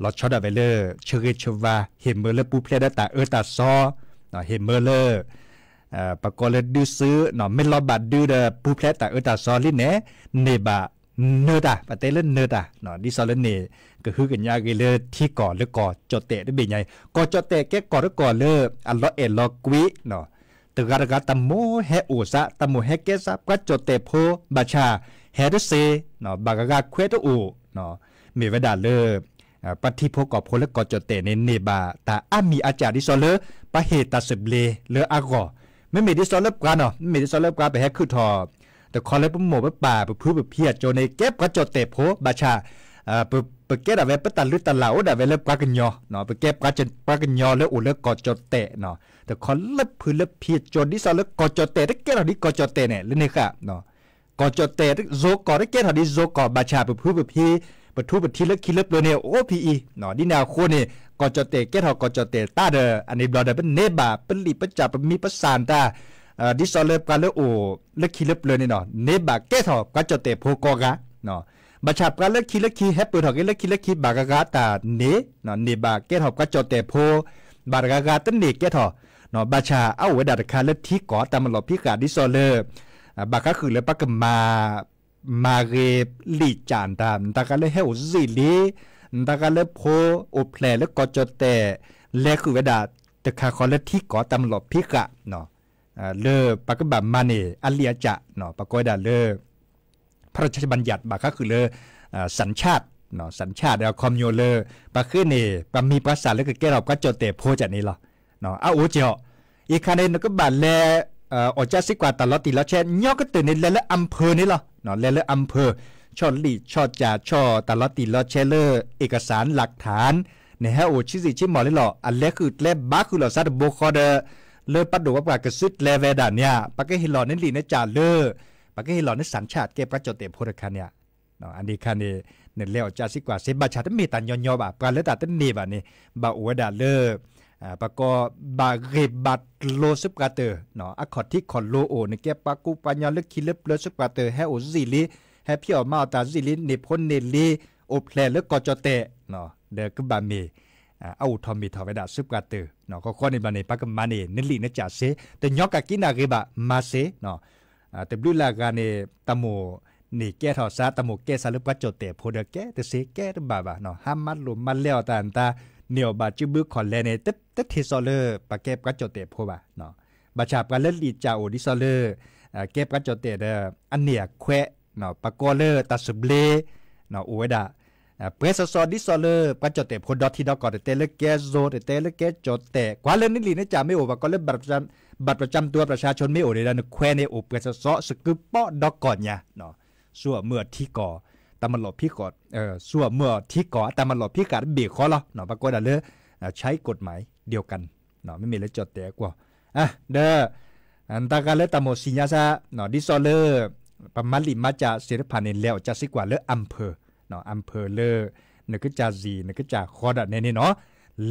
လီၤဆီဒၣ်ဝဲလၢ ဆၢဂ့ၤဆၢဝါ ဟ့ၣ်မၢလၢပူၤဖျဲးဒီးတၢ်အၢတၢ်သီ, ဟ့ၣ်မၢလၢ ပကိးလၢဒုးသု, မ့ၢ်လီၤဘၣ်ဒုးဒီးပူၤဖျဲးတၢ်အၢတၢ်သီလံန့ၣ်, န့ၢ်ဘၣ်နၢၤတၢ်, ပတဲလၢနၢၤတၢ်, ဒ်သိးလၢန့ၣ် ကဟုကညးဂ့ၤလၢထံကီၢ်လၢကီၢ်ကၠီၣ်တဲၣ်တဘ့ၣ်ညါအံၤ, ကီၢ်ကၠီၣ်တဲၣ်ကဲကီၢ်တကီၢ်လၢ အလီၤအဲၣ်လီၤကွံ, တဂၤတဂၤတၢ်မိၣ်ဟဲအိၣ်စး, တၢ်မိၣ်ဟဲကဲစး, ပှၤကၠီၣ်တဲၣ်ဖိ ဘၣ်ဆၣ် ဟဲတသ့, ဘၣ်ဂၤဂၤခွဲးတအိၣ်, မ့ၢ်ဝဲဒၣ်လၢ ပှၤထံဖိကီၢ်ဖိလၢကီၢ်ကၠီၣ်တဲၣ်န့ၣ် န့ၢ်ဘၣ်တၢ်အါမံၤအါစှၤဒ်သိးလၢ ပှၤဟ့ၣ်တၢ်သဘျ့လၢအဂီၢ်, မ့မ့ၢ်ဒ်သိးလၢပှၤနီၤ, မ့မ့ၢ်ဒ်သိးလၢပှၤ ပဟဲခုၣ်ထီၣ် တခီလၢပမိၢ်ပပၢ်ပဖုပဖံအစိၤန့ၣ် ကဲပှၤကၠီၣ်တဲၣ်ဖိ, ဘၣ်ဆၣ် ပကဲဒၣ်ဝဲ ပတၢ်လုၢ်တၢ်လၢ်အိၣ်ဒၣ်ဝဲလၢပှၤကညီ, ပကဲ ပှၤကညီလၢအိၣ်လၢကီၢ်ကၠီၣ်တဲၣ်, တခီလၢဖုလၢဖံအစိၤ ဒ်သိးလၢကီၢ်ကၠီၣ်တဲၣ် တကဲထီၣ်ဒ်ကီၢ်ကၠီၣ်တဲၣ်န့ၣ် လၢန့ၣ်ဃာ် ကီၢ်ကၠီၣ်တဲၣ် ယိၤကီၢ်တကဲထီၣ်ဒ်ယိၤကီၢ်, ဘၣ်ဆၣ်ပဖုပဖံ ပထူပထံလၢခံလၢပျၢၤန့ၣ် အိၣ်ဖဲအံၤ, ဒ်န့ၣ်အဃိန့ၣ် ကီၢ်ကၠီၣ်တဲၣ်ကဲထီၣ်ကီၢ်ကၠီၣ်တဲၣ်တၢ်ဒီး အန့ၣ်ဘျီဒီး ပန့ၢ်ဘၣ်ပလံာ်ပစၢ်ပမံၤပစၢ်တၢ်, ဒ်သိးလၢပှၤလၢအိၣ်လၢခံလၢပျၢၤန့ၣ်နီၤ န့ၢ်ဘၣ်ကဲထီၣ်ပှၤကၠီၣ်တဲၣ်ဖိကိးဂၤ ဘၣ်ဆၣ်ပှၤလၢခံလၢခံ ဟဲပၢၢ်ထီၣ်က့ၤလၢခံလၢခံ ဘၣ်ဂၤဂၤတၢ်န့ၣ်, န့ၢ်ဘၣ်ကဲထီၣ်ပှၤကၠီၣ်တဲၣ်ဖိ, ဘၣ်တဂၤဂၤတန့ၢ်ကဲထီၣ်, ဘၣ်ဆၣ်အအိၣ်ဝဲဒၣ်တခါလၢထံကီၢ်တၢ်မၤလီၢ်ဖံးဃာ်ဒ်သိးလၢ ဘၣ်ဃးဃုာ်လၢပကမၤ မၤဂ့ၤလံာ်ကၠၢ်တၢ် နတဂၤလၢဟဲအိၣ်စ့ၢ်လံ, နတဂၤလၢဖိအိၣ်ဖျဲၣ်လၢကီၢ်ကၠီၣ်တဲၣ် လဲၤဃုာ်ဝဲဒၣ်တခါဃီလၢထံကီၢ်တၢ်မၤလီၢ်ဖံးဃာ် လၢပကဘၣ်မၤန့ၢ်အလံာ်အကၠၢ် ပကိးဝဲဒၣ်လၢ พระราชบัญญัติ ဘၣ်ဃးဃုာ်လၢ สัญชาติ สัญชาติ အခီပညီလၢ ပှၤဃ့န့ၢ် ပှၤမံၤပှၤစၢ်လၢကကဲထီၣ်ပှၤကၠီၣ်တဲၣ်ဖိကၠၢ်န့ၣ်လီၤ. အအိၣ်က့ၤအီၤ, အံၤခါန့ၣ် နကဘၣ်လဲၤ အီၣ်ကၠၢစ့ကွၢ်တၢ်လီၤတံၢ်လီၤဆဲး ညီကတၢၢ်န့ၣ် လဲၤလၢ อำเภอ န့ၣ်လီၤ. လဲၤလၢ อำเภอ ဆီၣ်လံာ်ဆီၣ်ကၠၢ် ဆီၣ်တၢ်လီၤတံၢ်လီၤဆဲးလၢ เอกสารหลักฐาน နဟဲအိၣ်ဆံးဆံးဆံးမီၢ်လံလီၤ. အလဲၤဃုာ်ကျဲဘၣ်ဃုာ်လီၤစးတဘိဃီဒီး လၢပဒိၣ်ပပှၢ်ကစုကျဲဝဲဒၣ်န့ၣ်ဧါ ပကဟ့ၣ်လီၤနလံာ်နကၠၢ်လၢ ပကဟ့ၣ်လီၤန สัญชาติ ကဲပှၤကၠီၣ်တဲၣ်ဖိတခါန့ၣ်ဧါ. အန့ၣ်ခါန့ၣ် နလဲၤအီၣ်ကၠၢစ့ကွၢ်စ့ ဘၣ်ဆၣ်တမ့ၢ်တၢ်ညီညီဘၣ် ပှၤလၢတၢ်တန့ၢ်ဘၣ်န့ၣ် ဘၣ်အိၣ်ဝဲဒၣ်လၢ ပကိးဘၣ်ဂ့ၢ်ဘၣ်ကျိၤစ့ပှၤတၢၢ် အခီၣ်ထံးခီၣ်လိၤအိၣ် နကဲပှၤကူပှၤညီလၢခံလၢပျၢၤစ့ပှၤတၢၢ် ဟဲအိၣ်စ့ၢ်လံ, ဟဲဖံးအီၣ်မၤအီၣ်တၢ်စ့ၢ်လံ, န့ၢ်ဖိန့ၢ်လံ, အိၣ်ဖျဲၣ်လၢကီၢ်ကၠီၣ်တဲၣ် ဒီးကဘၣ်မ့ၢ် အအိၣ်ထီၣ်မ့ၢ်ထီၣ်ဝဲဒၣ်စ့ပှၤတၢၢ် ဃီဃီန့ၣ်ဘျီန့ၣ် ပကမၤန့ၢ်နလံာ်နကၠၢ်စ့ တညီကၢ်ကံနၢ်ဂ့ၤဘၣ် မၤစ့ တဘျုးလၢအဂၤန့ၣ် တၢ်မိၣ်န့ၢ်ကဲထီၣ်စး တၢ်မိၣ်ကဲစးလၢပှၤကၠီၣ်တဲၣ်ဖိဒီး ကဲတစ့ကဲတဘၣ်ဘၣ် ဟးမၤလိာ်မၤလဲအီၤတၢ်နတၢ် န့ၢ်အီၣ်ဘၣ်စုဘုခီၣ်လဲၣ်န့ၣ် တထံၣ်စီၤလၢပှၤကဲပှၤကၠီၣ်တဲၣ်ဖိဘၣ်. ဘၣ်ဆၣ်ပှၤလၢလံာ်ကၠၢ်အိၣ်ဒ်သိးလၢ ကဲပှၤကၠီၣ်တဲၣ်ဒီး အန့ၢ်အခွဲး ပကိးလၢတၢ်သဘျ့ အိၣ်ဝဲဒၣ် ပှဲၤစီစီဒ်သိးလၢပှၤကၠီၣ်တဲၣ်ဖိဒီထံဒီကီၢ် တတဲလၢကဲယိၤ တတဲလၢကဲကၠီၣ်တဲၣ် ကွၢ်လၢနလံာ်နကၠၢ်မ့ၢ်အိၣ် ပကိးလၢ บัตรประจำตัวประชาชน မ့ၢ်အိၣ်န့ၣ်ဒီး နခွဲးန့ၣ် အိၣ်ပှဲၤစီစီ စကုပီဒီကီၢ်ညါ ဆူအမုၢ်အထံကီၢ် တၢ်မၤလီၢ်ဖံးဃာ် ဆူအမုၢ်အထံကီၢ် တၢ်မၤလီၢ်ဖံးဃာ်တဘ့ၣ်ဃီလီၤ. ပကိးဒၣ်လၢ ใช้กฎหมายเดียวกัน မ့မ့ၢ်လၢကၠီၣ်တဲၣ်အကွီၢ် ဒီး နတၢ်ဂၤလၢတၢ်မိၣ်ဆံညါစၢ် ဒ်သိးလၢ ပမၤလံာ်မၤကၠၢ်သ့ၣ်တဖၣ်န့ၣ် လဲၤအီၣ်ကၠၢစ့ကွၢ်လၢ อำเภอ อำเภอ လၢ နကစၢ်စံၣ် နကစၢ်ဃီဒၣ်နဲန့ၣ်နီၤ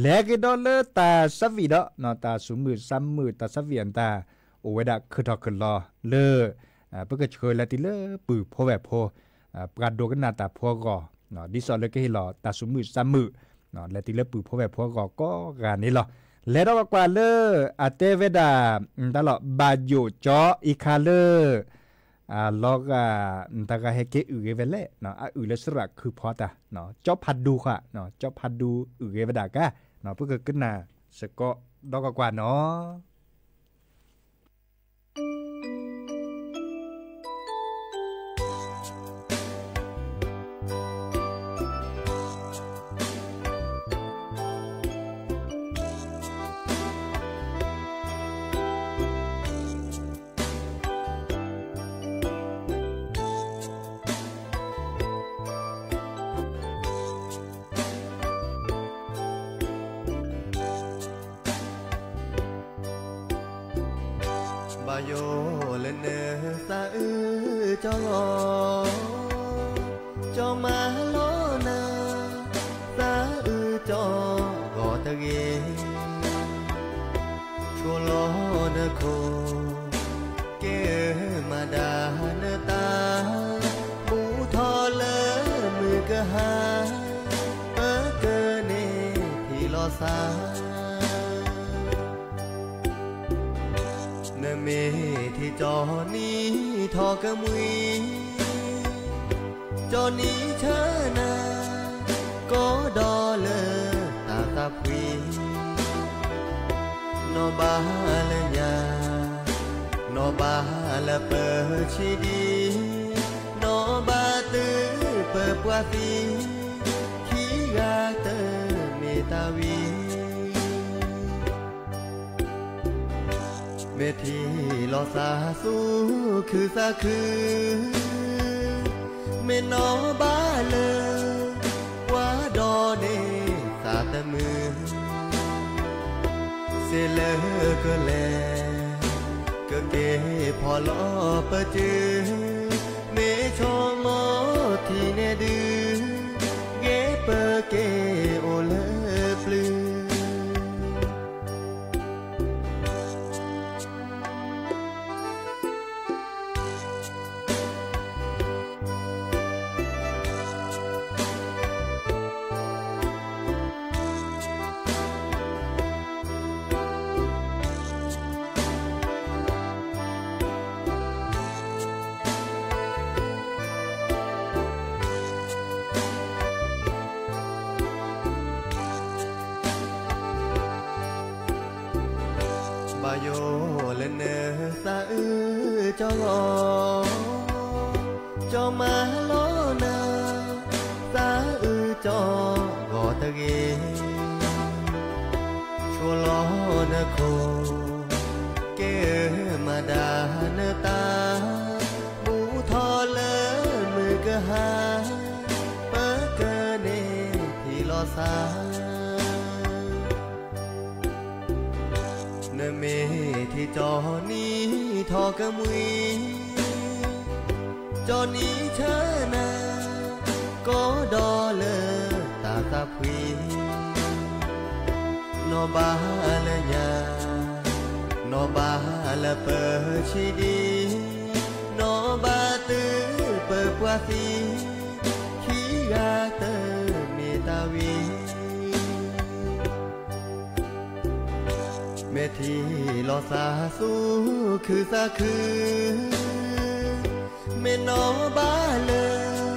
လဲၤက့ၤဒီးလၢတၢ်သးဝံၣ်ဒီး တၢ်သူၣ်မုာ်သးမုာ် တၢ်သးဝံၣ်အတၢ် အိၣ်ဝဲဒၣ်ခုၣ်ထီၣ်ခုၣ်လီၤလၢ ပကဆှၢလဲၤတုၤလၢပုၢ်ဖိဝဲၢ်ဖိ ပှၤဒိကနၣ်တၢ်ဖိအဂီၢ် ဒ်သိးလၢကဟ့ၣ်လီၤတၢ်သူၣ်မုာ်သးမုာ် လဲၤတုၤလၢပုၢ်ဖိဝဲၢ်ဖိအဂီၢ်ကိးဂၤန့ၣ်လီၤ. လဲၤဒီးကွၢ်လၢ အတဲဝဲဒၣ် တၢ်လီၢ်ဘၣ်ယိၣ်ကၠီအံၤခါလၢ အလီၤဂာ် တၢ်ဂၤဟဲက့ၤအုၣ်ဂ့ၤဝဲလဲၣ် အအုၣ်လၢစရၣ်ခုဖီတၢ် ကၠီဖးဒူဃာ် ကၠီဖးဒူအုၣ်ဂ့ၤဝဲဒၣ်ကါ ပကကနၣ်စ့ၢ်ကီးဒီးကွၢ်ကွၢ်နီၤ. ဘၣ်ယိၣ်လၢနသးအုးကၠီလီၤ ကၠီမၤလိနၤ သးအုးကၠီဂီၤတဂ့ၤ ကိးလီၤနခိၣ်, ကဲမၤဒၣ်နသး, ဘူးထီၣ်လၢမုၢ်ကဟါ, ပကန့ၢ်ထံၣ်လီၤစၢ်. နမ့ၢ်ထံၣ်ကၠီနံၤထီၣ်ကမှံၤ, ကၠီနံၤဆၢနၤ, ကီဒီးလၢတၢ်သးဖှံ, နီၢ်ဘၣ်လၢညါ, နီၢ်ဘၣ်လၢပဆံးဒံး, နီၢ်ဘၣ်သုပပှၤသံ, ခံဂၤတမ့ၢ်တၢ်ဝံၤ မ့ၢ်ထံၣ်လီၤသးဆူခုသးခု, မ့ၢ်နီၢ်ဘၣ်လၢ ပှၤဒီးန့ၢ်သးတမုာ်, စ့လၢကလဲၤ ကက့ၤဖီၣ်လီၤပစု, မ့ၢ်ဆိကမိၣ်ထံၣ်န့ၣ်ဒုး, ဂ့ၤပက့ၤအိၣ်လၢပျုၤ ဘၣ်ယိၣ်လၢနသးအုးကၠီဂီၢ်, ကၠီမၤလီၤနၤ, သးအုးကၠီဂီၢ်တဂ့ၤ, ဆိလီၤနခိၣ်, ကဲမၤဒၣ်နသး, ဘူးထီၣ်လၢမုၢ်ကဟါ, ပကန့ၢ်ထံၣ်လီၤစၢ် နမ့ၢ်ထံၣ်ကၠီနံၤထီၣ်ကမှံၤ, ကၠီနံၤဆၢနၤ, ကီဒီးလၢတၢ်သးဖှံ, နီၢ်ဘၣ်လၢညါ, နီၢ်ဘၣ်လၢပဆံးဒံး, နီၢ်ဘၣ်သုပပှၤသံ, ခံဂၤတမ့ၢ်တၢ်ဝံၤ မ့ၢ်ထံၣ်လီၤသးဆူခုသးခု, မ့ၢ်နီၢ်ဘၣ်လၢ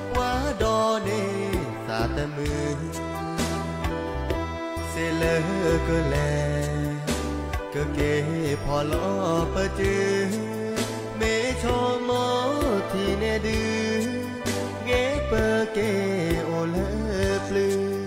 ပှၤဒီးန့ၢ်သးတမုာ်, စ့လၢကလဲၤ ကက့ၤဖီၣ်လီၤပစု, မ့ၢ်ဆိကမိၣ်ထံၣ်န့ၣ်ဒုး, ဂ့ၤပက့ၤအိၣ်လၢပျုၤ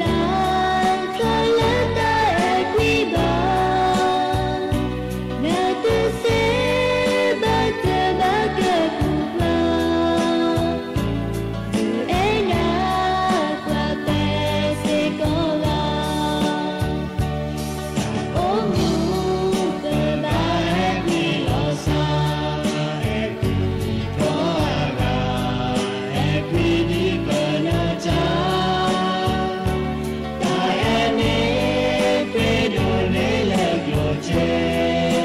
လၢ်ထီၣ်လၢတၢ်အဲၣ်ကွံဘၣ်, နတသ့ဘၣ်တဘၣ်ကကူၣ်ပှၤ, နအဲၣ်နၤပှၤတဲစ့ၢ်ကီးလီၤ. အိၣ်မူပဘၣ်အဲၣ်ကွံလီၤစၢ်, အဲၣ်ကွံထီၣ်အဂၤ, အဲၣ်ကွံဒ်ပနီၢ်ကစၢ်, တၢ်အဲၣ်န့ၣ်ပှဲၤဒိၣ်န့ၢ်လၢကျိၣ်စ့,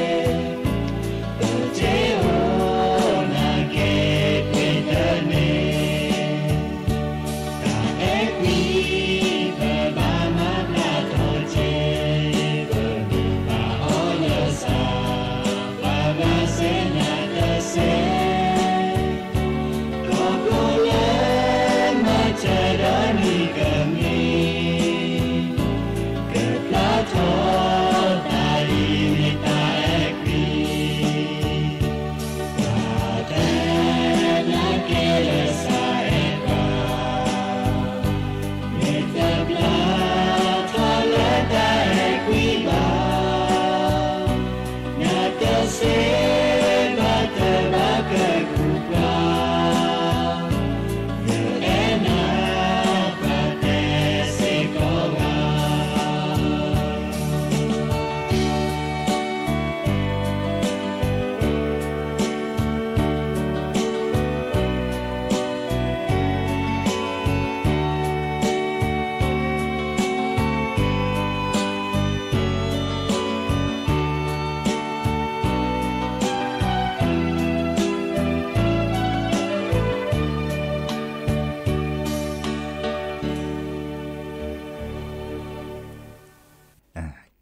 ကျိၣ်စ့အိၣ်နာ်က့ၤပှဲၤတန့ၢ် တၢ်အဲၣ်ကွံပဘၣ်မၤဘျါထီၣ်က့ၤ, ပမ့ၢ်ပာ်အီၤလၢစၢ်, ပှၤဂၤစ့နၤတစ့, ခီဖျိလၢမၤစၢၤဒီးနံၤကမံၤ, ကဖျါထီၣ်တၢ်အံၤမ့ၢ်တၢ်အဲၣ်ကွံ ပှၤတဲနၤက့ၤလၢစၢ်အဲၣ်ပှၤ, မ့ၢ်တဖျါထီၣ်လၢတၢ်အဲၣ်ကွံဘၣ်, နတသ့ဘၣ်တဘၣ်ကကူၣ်ပှၤ, နအဲၣ်နၤပှၤတဲစ့ၢ်ကီးလီၤ.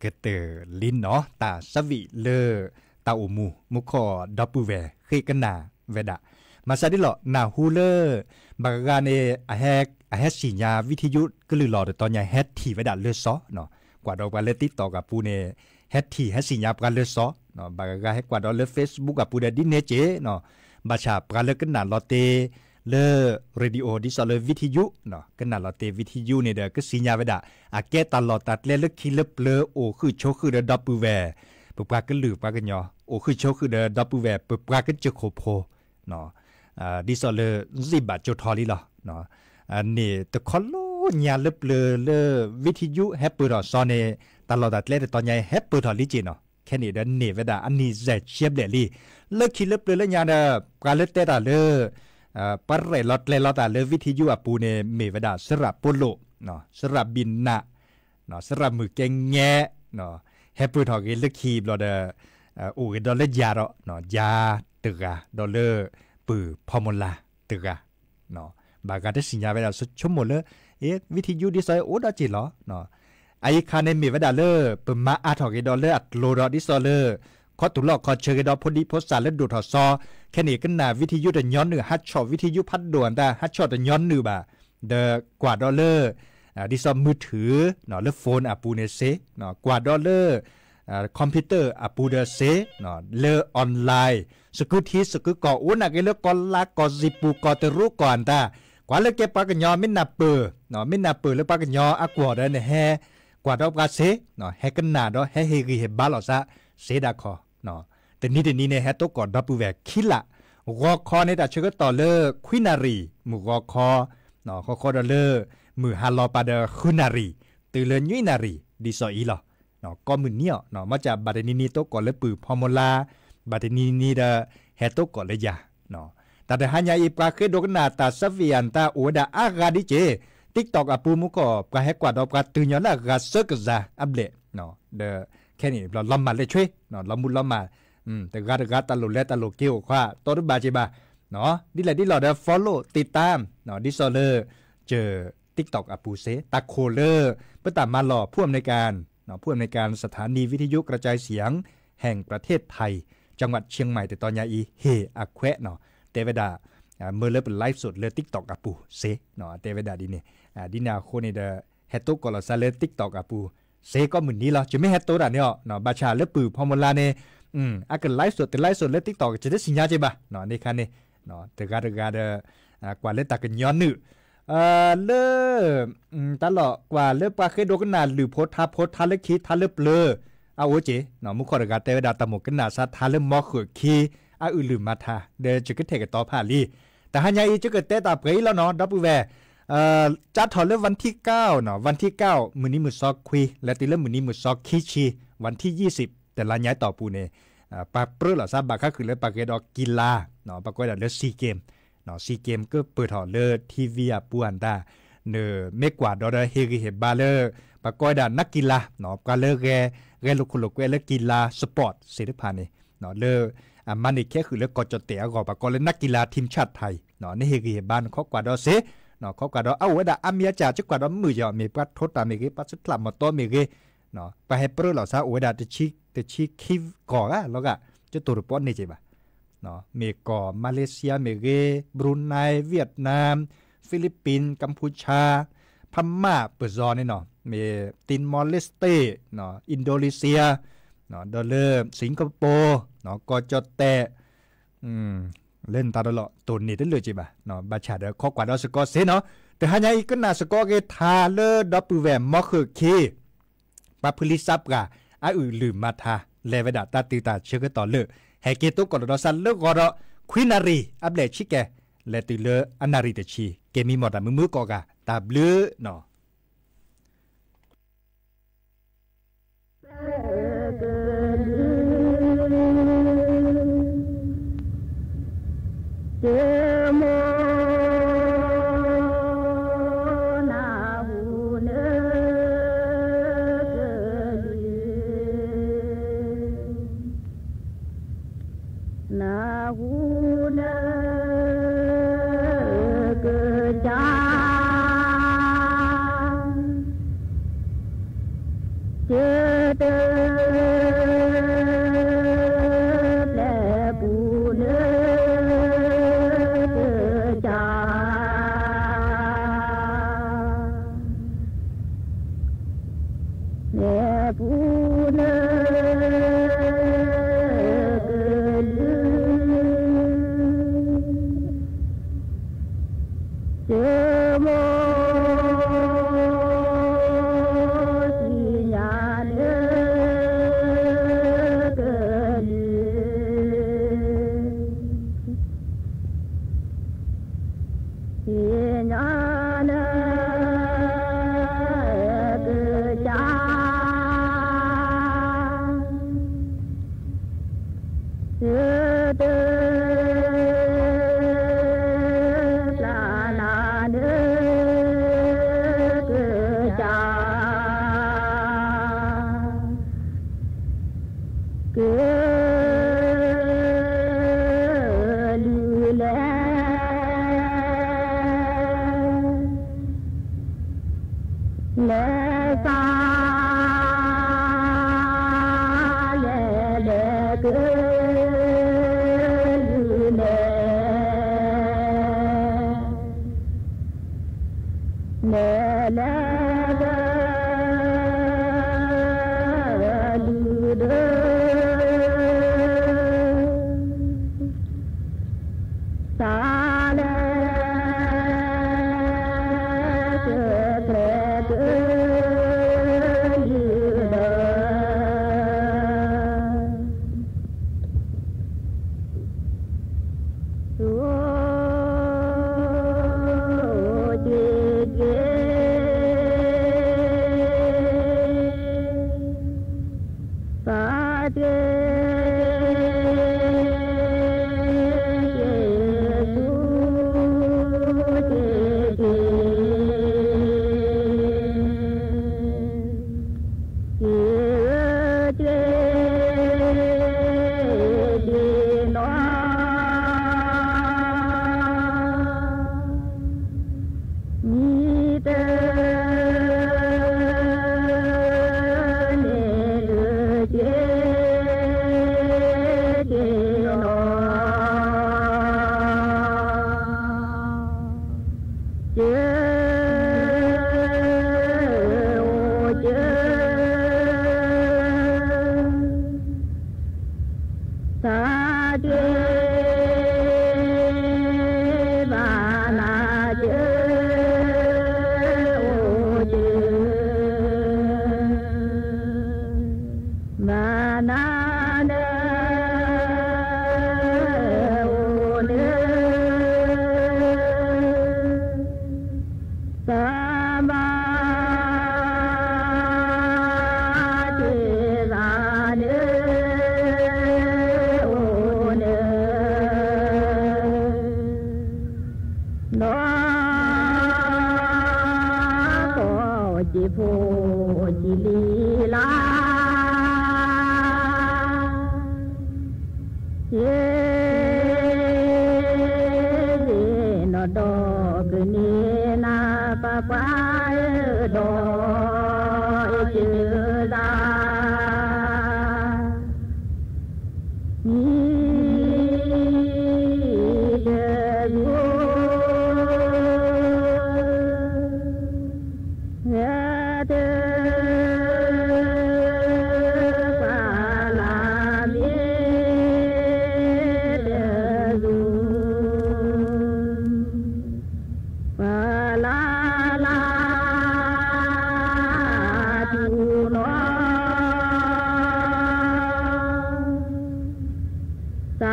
ကတၢၢ်လံနီၤ တၢ်ဆၢဝံၤလၢ တၢ်အိၣ်မူ မူခိၣ်ဒီပုၢ်ဝဲၢ်ဃ့ကနၣ်ဝဲဒၣ်, မၤစၢၤဒ်လီၤ နၢ်ဟူလၢ ဘၣ်ဂၤဂၤန့ၣ် အဟဲစံၣ်ညါ ဝံထံယုၣ်ကလုၢ်လီၤတတီၤညါ ဟဲထံၣ်ဝဲဒၣ်လၢစီ, ကွၢ်ဒီးပှၤလၢ TikTok အပူၤန့ၣ် ဟဲထံၣ်ဟဲစံၣ်ညါပှၤလၢစီ, ဘၣ်ဂၤဂၤဟဲကွၢ်ဒီးလၢ Facebook အပူၤဒီးဒ်န့ၣ်စ့ၢ်, ဘၣ်ဆၣ်ပှၤလၢကနၣ်လီၤတ့ လၢ radio ဒ်သိးလၢ ဝံထံယုၣ်, ကနၣ်လီၤတ့ ဝံထံယုၣ်န့ၣ်ဒီး ကစံၣ်ညါဝဲဒၣ် အကဲတၢ်လီၢ်တၢ်ကျဲလၢခံလၢပျၢၤ အိၣ်ဃုာ်ဆိးဃုာ်ဒီးဒီပုၢ်ဝဲၢ် ပပှၤကလုာ်ပှၤကညီ, အိၣ်ဃုာ်ဆိးဃုာ်ဒီးဒီပုၢ်ဝဲၢ် ပပှၤကစၢၢ်ခိၣ်ဖိ, ဒ်သိးလၢ စံးဘၣ်ကၠိထီလံလီၤ. န့ၣ်တခီလၢညါလၢပျၢၤလၢ ဝံထံယုၣ်ဟဲပၢၢ်ထီၣ်စီန့ၣ် တၢ်လီၢ်တၢ်ကျဲတတီၤညါအံၤ ဟဲပၢၢ်ထီၣ်လံက့ၢ်နီၤ, ခဲန့ၣ်ဒီးန့ၢ်ဝဲဒၣ်အနံၣ်စဲးဆံဘျဲၣ်လံ. လၢခံလၢပျၢၤလၢညါဒီး ပှၤလၢတဲတၢ်လၢ ပှၤရဲၣ်လီၤကျဲၤလီၤတၢ်လၢ ဝံထံယုၣ်အပူၤန့ၣ် မ့ၢ်ဝဲဒၣ် စရၣ်ပိလိာ်, စရၣ်ဘံၣ်နး, စရၣ်မုၢ်ကဲငဲ, ဟဲပၢၢ်ထီၣ်က့ၤလၢခံဘျီဒီး အိၣ်က့ၤဒီးလၢယၤဒီး ယၤတဂၤ ဒီးလၢ ပုၢ်ဖီမီၤလၤတဂၤ ဘၣ်ဂၤတစံၣ်ညါဝဲဒၣ် ဆိကမိၣ်လၢ ဝံထံယုၣ်ဒ်သိးအိၣ်ဒီးက့ၢ်လီၤ. အအံၤခါန့ၣ်မ့ၢ်ဝဲဒၣ်လၢ ပမၤအါထီၣ်က့ၤဒီးလၢအကျိၤဒီး ဒ်သိးလၢ ခီတူၢ်လီၢ်ခီၣ်ဆၢက့ၤဒီးဖိဒံဖိသၣ်လၢဒိၣ်ထီၣ်စီ, ခဲန့ၣ်ကနၣ်ဝံထံယုၣ်တညီနုၢ် ဟးဆီၣ်ဝံထံယုၣ်ဖးဒိၣ်အတၢ် ဟးဆီၣ်တညီနုၢ်ဘၣ်, ဒီးကွၢ်ဒီးလၢ ဒ်သိးမုၢ်ထုး လၢ phone အပူၤန့ၣ်စ့, ကွၢ်ဒီးလၢ computer အပူၤဒီးစ့, လၢ online စကုထံစကုကီၢ် အိၣ်နာ်က့ၤလၢကီၢ်လါကီၢ်စံာ်ပူၤ ကီၢ်တရူးကီၢ်အတၢ်, ကွၢ်လၢကဲပှၤကညီ မ့ၢ်နၢ်ပၢၢ်, မ့ၢ်နၢ်ပၢၢ်လၢပှၤကညီအကွီၢ်ဒီးန့ၣ်ဟဲ ကွၢ်ဒီးပှၤစ့, ဟဲကနၣ်ဒီး ဟဲဟ့ၣ်ဂံၢ်ဟ့ၣ်ဘါလိာ်သးစ့ဒၣ်ခီ, တနံၤတနံၤန့ၣ် ဟဲတိကိးဒီပုၢ်ဝဲၢ်ခံလၢ်, ဂီၤခီန့ၣ် တၢ်ဆၢကတီၢ်လၢခွံနၣ်ရံၣ် မုၢ်ဂီၤခီ, ဃီဃီဒီးလၢ မုၢ်ဟါလီၤပာ်ဒီးဃုနၣ်ရံၣ် တုၤလၢနွံနၣ်ရံၣ် ဒ်သိးအံၤလီၤ. ကိးမုၢ်နံၤအီၤ မ့ၢ်ကဘၣ်တနံၤနံၤတိကိးလၢပုၢ်ဖီမီၤလၤ, ဘၣ်တနံၤနံၤဒီး ဟဲတိကိးလၢယၤ တၢ်တဟါညါအံၤ ပှၤဃ့ဒိကနၣ်တၢ်ဆၢဖံးယၤနတၢ်အိၣ်ဝဲဒၣ်အါဂၤဒ်က့ၢ်, TikTok အပူၤမူခိၣ် ပှၤဟဲကွၢ်ဒီးပှၤတုၤညီလၢအဂၤဆၢကစၢ်အဘျဲၣ်, ဒီးခဲန့ၣ်ဘျီလီၤမၢ်လၢဆွ့, လီၤမူလီၤမၢ်, တဂၤတဂၤတၢ်လိၣ်လဲၤတၢ်လိၣ်က့ၤအိၣ်ခွါ တီတဘၣ်က့ၤဘၣ်, ဒ်လဲၣ်ဒ်လဲၣ်ဒီး follow တံတၢ်, ဒ်သိးလၢ စၢၤ TikTok အပူၤစ့, တၢ်ခိၣ်လၢ ပတၢ်မၤလီၢ် ဖူအမဲရကၤ ဖူအမဲရကၤ สถานีวิทยุกระจายเสียงแห่งประเทศไทย จังหวัดเชียงใหม่ တတီၤညါအံၤ ဟ့ၣ်အခွဲးနီၤ, တဲဝဲဒၣ် မၢလၢပ live စဒ်လၢ TikTok အပူၤစ့, တဲဝဲဒၣ်ဒ်န့ၣ်, ဒ်န့ၣ်အဃိန့ၣ်ဒီး ဟဲတိကိးလီၤသးလၢ TikTok အပူၤစ့ ကိးမုၢ်နံၤလီၤ, ယမ့ၢ်ဟဲတိတၢ်န့ၣ်အီၤ, ဘၣ်ဆၣ်လၢပုၢ်ဖီမီၤလၤန့ၣ် အက live စဒ် တ live စဒ်လၢ TikTok ကစၢ်တစံၣ်ညါက့ၤဘၣ်, န့ၣ်ခါန့ၣ် တဂၤတဂၤဒီး ကွၢ်လၢတၢ်ကညီနုၢ် လၢ တၢ်လီၢ်ကွၢ်လၢပှၤဃ့ဒိကနၣ်လုၢ်ဖိထါဖိထါလၢခံထါလၢပျၢၤ အအိၣ်က့ၤ, မူခိၣ်တဂၤတဲဝဲဒၣ် တၢ်မိၣ်ကနၣ်စါထါလၢမီဃုာ်ခံ အအုၣ်လုၢ်မၤထါ ဒီးယကထဲးကတီၤဖးလံ. တဟါညါအံၤ ယကတဲတၢ်ပှဲၤအံၤလီၤနီၤ ဒီပုၢ်ဝဲၢ်, ကၠါထီၣ်လၢ วันที่เก้าနီၤ วันที่เก้า မုၢ်နံၤမုၢ်စီခွံ လဲၤတုၤလၢမုၢ်နံၤမုၢ်စီခံဆံ วันที่ยี่สิบ တလါညါတီၢ်ပူၤန့ၣ် ပှၤပြၢလိာ်သးဘၣ်ဃါဃုာ်လၢပှၤဂဲၤဒီးကံလါ, ပှၤကိးဝဲဒၣ်လၢ ซีเกม, ซีเกม ကပၢၢ်ထီၣ်လၢ ထံဝံၤအပူၤအတၢ်, နမ့ၢ်ကွၢ်ဒီးဒီးဟ့ၣ်ဂံၢ်ဟ့ၣ်ဘါလၢ ပှၤကိးဝဲဒၣ်နၢ်ကံလါ, ပှၤလၢ ဂဲၤလိာ်ခိၣ်လိာ်ကွဲလၢကံလါ support သ့ၣ်တဖၣ်န့ၣ်, လၢ အမၤန့ၢ်ခဲဃုာ်လၢကီၢ်ကၠီၣ်တဲၣ်အဂီၢ် ပှၤကိးလၢနၢ်ကံလါ ทีมชาติไทย, နဟ့ၣ်ဂံၢ်ဟ့ၣ်ဘါ နခိးကွၢ်ဒီးစ့, ခိးကွၢ်ဒီးအအိၣ်ဝဲဒၣ်အါမံၤအါစှၤ ကကွၢ်ဒီးမုာ်ယီၤ မ့ၢ်ပှၤထိတၢ်မ့ၢ်ဂ့ၤ ပှၤဆူၣ်ချၢ်မီၤတီမ့ၢ်ဂ့ၤ, ပှၤဟဲပြၢလိာ်သးအိၣ်ဝဲဒၣ် တဆံခံကီၢ်ဂၤလီၤဂာ်, ကတိၤတပီန့ၢ်က့ၤဘၣ်. မ့ၢ်ကီၢ် Malaysia မ့ၢ်ဂ့ၤ, Brunei, Vietnam, Philippines, Cambodia, พม่า ပၢၢ်စီၤန့ၣ်နီၤ, မ့ၢ် Timor Leste, Indonesia, ဒီးလၢ Singapore, ကီၢ်ကၠီၣ်တဲၣ်, လၢနတၢ်ဒီးလီၤ တိၢ်န့ၢ်တလၢာ်က့ၤဘၣ်, ဘၣ်ဆၣ်ဒီးခိးကွၢ်ဒီးစ့ၢ်ကီးစ့နီၤ, တဟါညါအံၤကနၣ်စ့ၢ်ကီးက့ၤထါလၢဒီပုၢ်ဝဲၢ်မီဃုာ်ခံ ပှၤဖုလံစးပှၢ် အအုၣ်လုၢ်မၤထါ လဲၤဝဲဒၣ်တၢ်တုၤတၢ်ဆၢကတီၢ်လၢာ် ဟဲက့ၤသကိးလီၤဒီးစးလၢဂီၤဒီး ခွံနၣ်ရံၣ်အဘျဲၣ်ဆံကဲ, လဲၤတုၤလၢအနၣ်ရံၣ်တဆံ, ကဲမံမီၢ်တၢ်မုာ်မုာ်ကိးဂၤ တၢ်ဘျုးနီၤ. ဖိဆံးလံလၢ ယဲၢ်နီၢ်ဒီးကန့ၢ်နၤ ပၢ်ပှၤဧၢ ဒီးအ့ၣ်စၢၤသး မံၤတယိ ဂဲၤတပှၤလၢမ့ၢ်တယိ ပှၤလၢလၢတူၢ်နီၢ်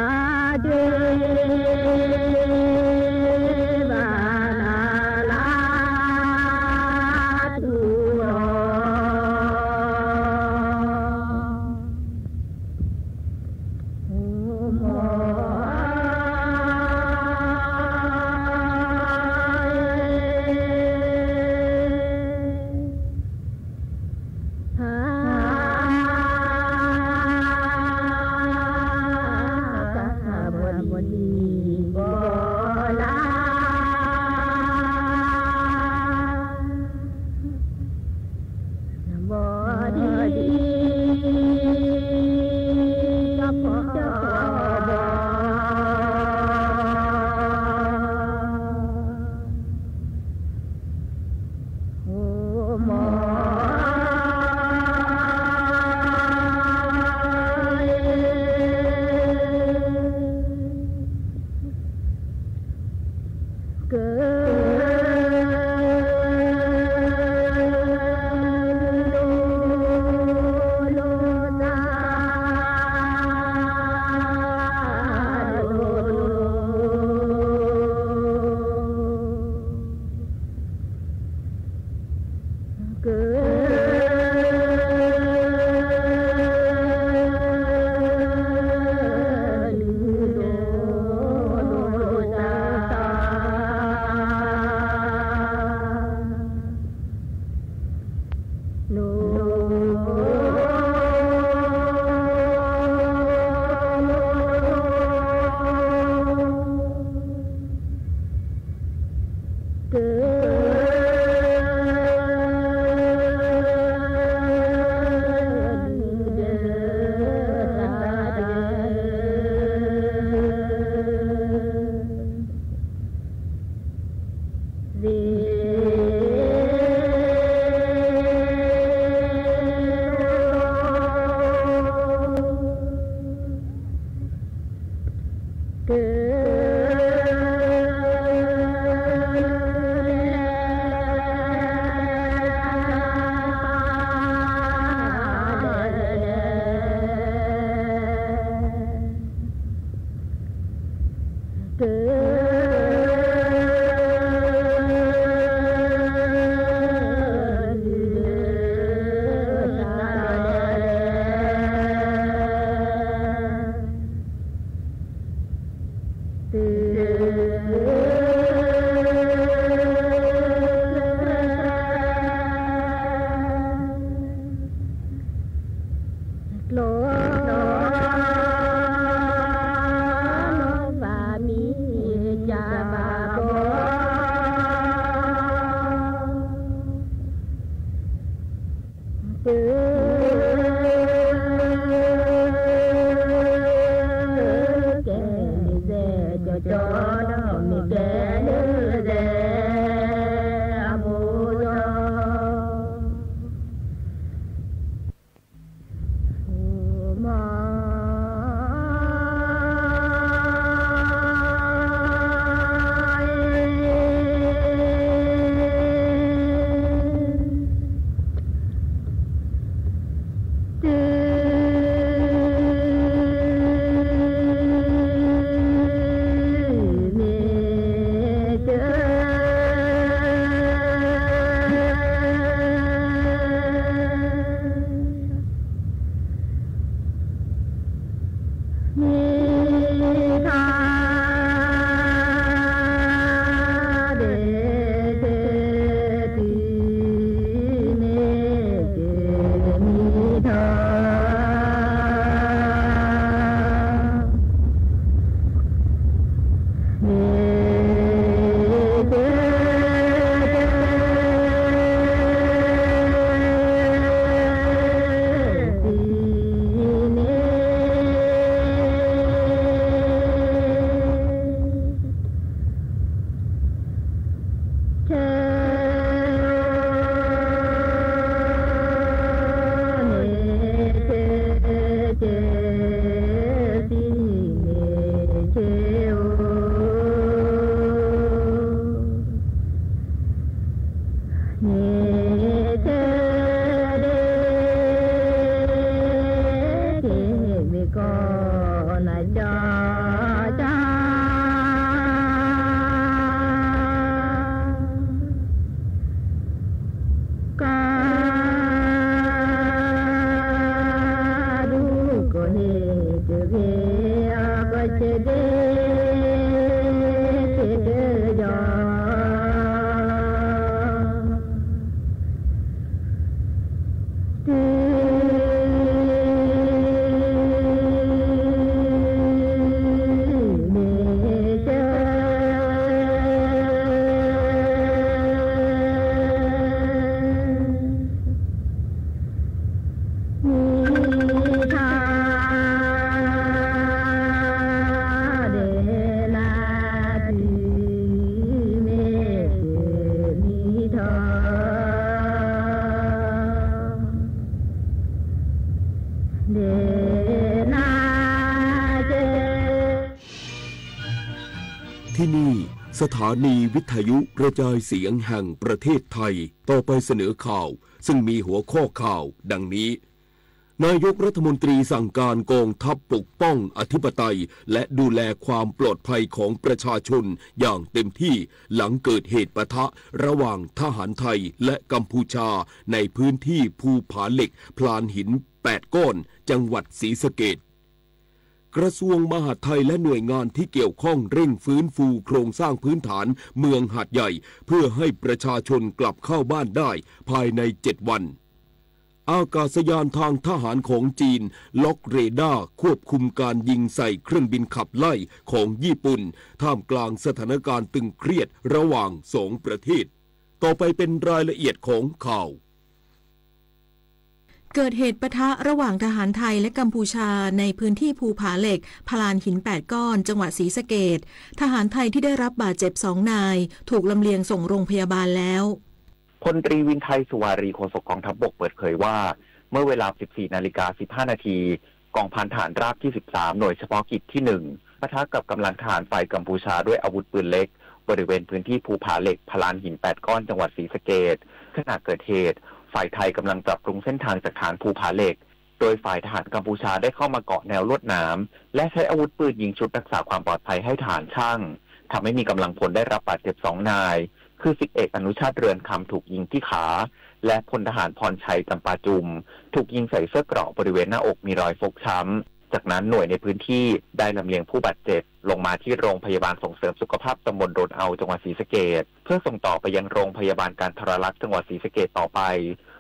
သးဒ့ဘၣ်နၤလၢ တူၢ်နီၢ် အိၣ်မီၢ် ကျိ ဘၣ်မံၤကဘၣ်ဘီ ပကဲန့ၣ်စဲကၠီကၠီ ဒီးမ့ၢ်ကဲန့ၣ်စဲအမိၢ်ဒီး สถานีวิทยุกระจายเสียงแห่งประเทศไทย ต่อไปเสนอข่าว ซึ่งมีหัวข้อข่าวดังนี้ นายกรัฐมนตรีสั่งการกองทัพปกป้องอธิปไตยและดูแลความปลอดภัยของประชาชนอย่างเต็มที่ หลังเกิดเหตุปะทะระหว่างทหารไทยและกัมพูชา ในพื้นที่ภูผาเหล็ก พลานหินแปดก้อน จังหวัดศรีสะเกษ กระทรวงมหาดไทยและหน่วยงานที่เกี่ยวข้องเร่งฟื้นฟูโครงสร้างพื้นฐานเมืองหาดใหญ่ เพื่อให้ประชาชนกลับเข้าบ้านได้ภายในเจ็ดวัน อากาศยานทางทหารของจีนล็อกเรดาร์ควบคุมการยิงใส่เครื่องบินขับไล่ของญี่ปุ่น ท่ามกลางสถานการณ์ตึงเครียดระหว่างสองประเทศ ต่อไปเป็นรายละเอียดของข่าว เกิดเหตุปะทะระหว่างทหารไทยและกัมพูชาในพื้นที่ภูผาเหล็ก พลานหินแปดก้อน จังหวัดศรีสะเกษ ทหารไทยที่ได้รับบาดเจ็บสองนาย ถูกลำเลียงส่งโรงพยาบาลแล้ว พลตรีวินไทย สุวารี โฆษกกองทัพบกเปิดเผยว่า เมื่อเวลา สิบสี่นาฬิกาสิบห้านาที กองพันทหารราบที่ สิบสาม หน่วยเฉพาะกิจที่ หนึ่ง ปะทะกับกำลังทหารฝ่ายกัมพูชาด้วยอาวุธปืนเล็ก บริเวณพื้นที่ภูผาเหล็ก พลานหินแปดก้อน จังหวัดศรีสะเกษ ขณะเกิดเหตุ ฝ่ายไทยกำลังปรับปรุงเส้นทางจากฐานภูผาเหล็ก โดยฝ่ายทหารกัมพูชาได้เข้ามาเกาะแนวลวดหนาม และใช้อาวุธปืนยิงชุดรักษาความปลอดภัยให้ทหารชั่ง ทำให้มีกำลังพลได้รับบาดเจ็บสองนาย คือ สิบเอก อนุชาติ เรือนคำ ถูกยิงที่ขา และพลทหารพรชัย จำปาจุม ถูกยิงใส่เสื้อเกราะบริเวณหน้าอกมีรอยฟกช้ำ จากนั้นหน่วยในพื้นที่ได้ลำเลียงผู้บาดเจ็บลงมาที่โรงพยาบาลส่งเสริมสุขภาพตำบลโดนเอา จังหวัดศรีสะเกษ เพื่อส่งต่อไปยังโรงพยาบาลกันทรลักษณ์ จังหวัดศรีสะเกษ ต่อไป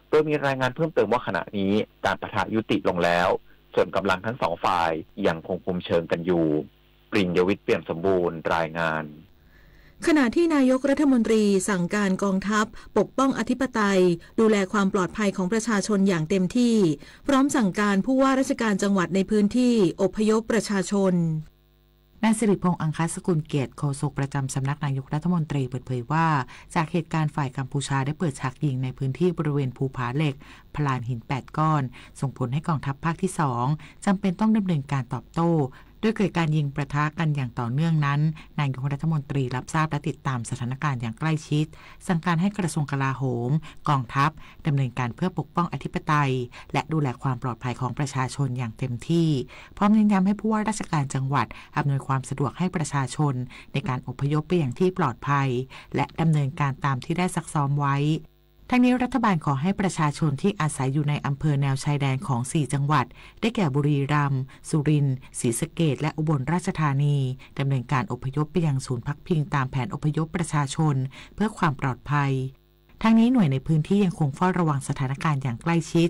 โดยมีรายงานเพิ่มเติมว่าขณะนี้การปะทะยุติลงแล้ว ส่วนกำลังทั้งสองฝ่ายยังคงคุมเชิงกันอยู่ ปริญญวิทย์ เปี่ยมสมบูรณ์ รายงาน ขณะที่นายกรัฐมนตรีสั่งการกองทัพปกป้องอธิปไตย ดูแลความปลอดภัยของประชาชนอย่างเต็มที่ พร้อมสั่งการผู้ว่าราชการจังหวัดในพื้นที่อพยพประชาชน นายสิริพงษ์ อังคสกุลเกียรติ โฆษกประจำสำนักนายกรัฐมนตรีเปิดเผยว่า จากเหตุการณ์ฝ่ายกัมพูชาได้เปิดฉากยิงในพื้นที่บริเวณภูผาเหล็ก พลานหินแปดก้อน ส่งผลให้กองทัพภาคที่สอง จำเป็นต้องดำเนินการตอบโต้ โดยเกิดการยิงปะทะกันอย่างต่อเนื่องนั้น นายกรัฐมนตรีรับทราบและติดตามสถานการณ์อย่างใกล้ชิด สั่งการให้กระทรวงกลาโหม กองทัพ ดำเนินการเพื่อปกป้องอธิปไตย และดูแลความปลอดภัยของประชาชนอย่างเต็มที่ พร้อมเน้นย้ำให้ผู้ว่าราชการจังหวัดอำนวยความสะดวกให้ประชาชนในการอพยพไปยังที่ปลอดภัย และดำเนินการตามที่ได้ซักซ้อมไว้ ทั้งนี้รัฐบาลขอให้ประชาชนที่อาศัยอยู่ในอำเภอแนวชายแดนของสี่จังหวัด ได้แก่บุรีรัมย์ สุรินทร์ ศรีสะเกษ และอุบลราชธานี ดำเนินการอพยพไปยังศูนย์พักพิงตามแผนอพยพประชาชน เพื่อความปลอดภัย ทั้งนี้หน่วยในพื้นที่ยังคงเฝ้าระวังสถานการณ์อย่างใกล้ชิด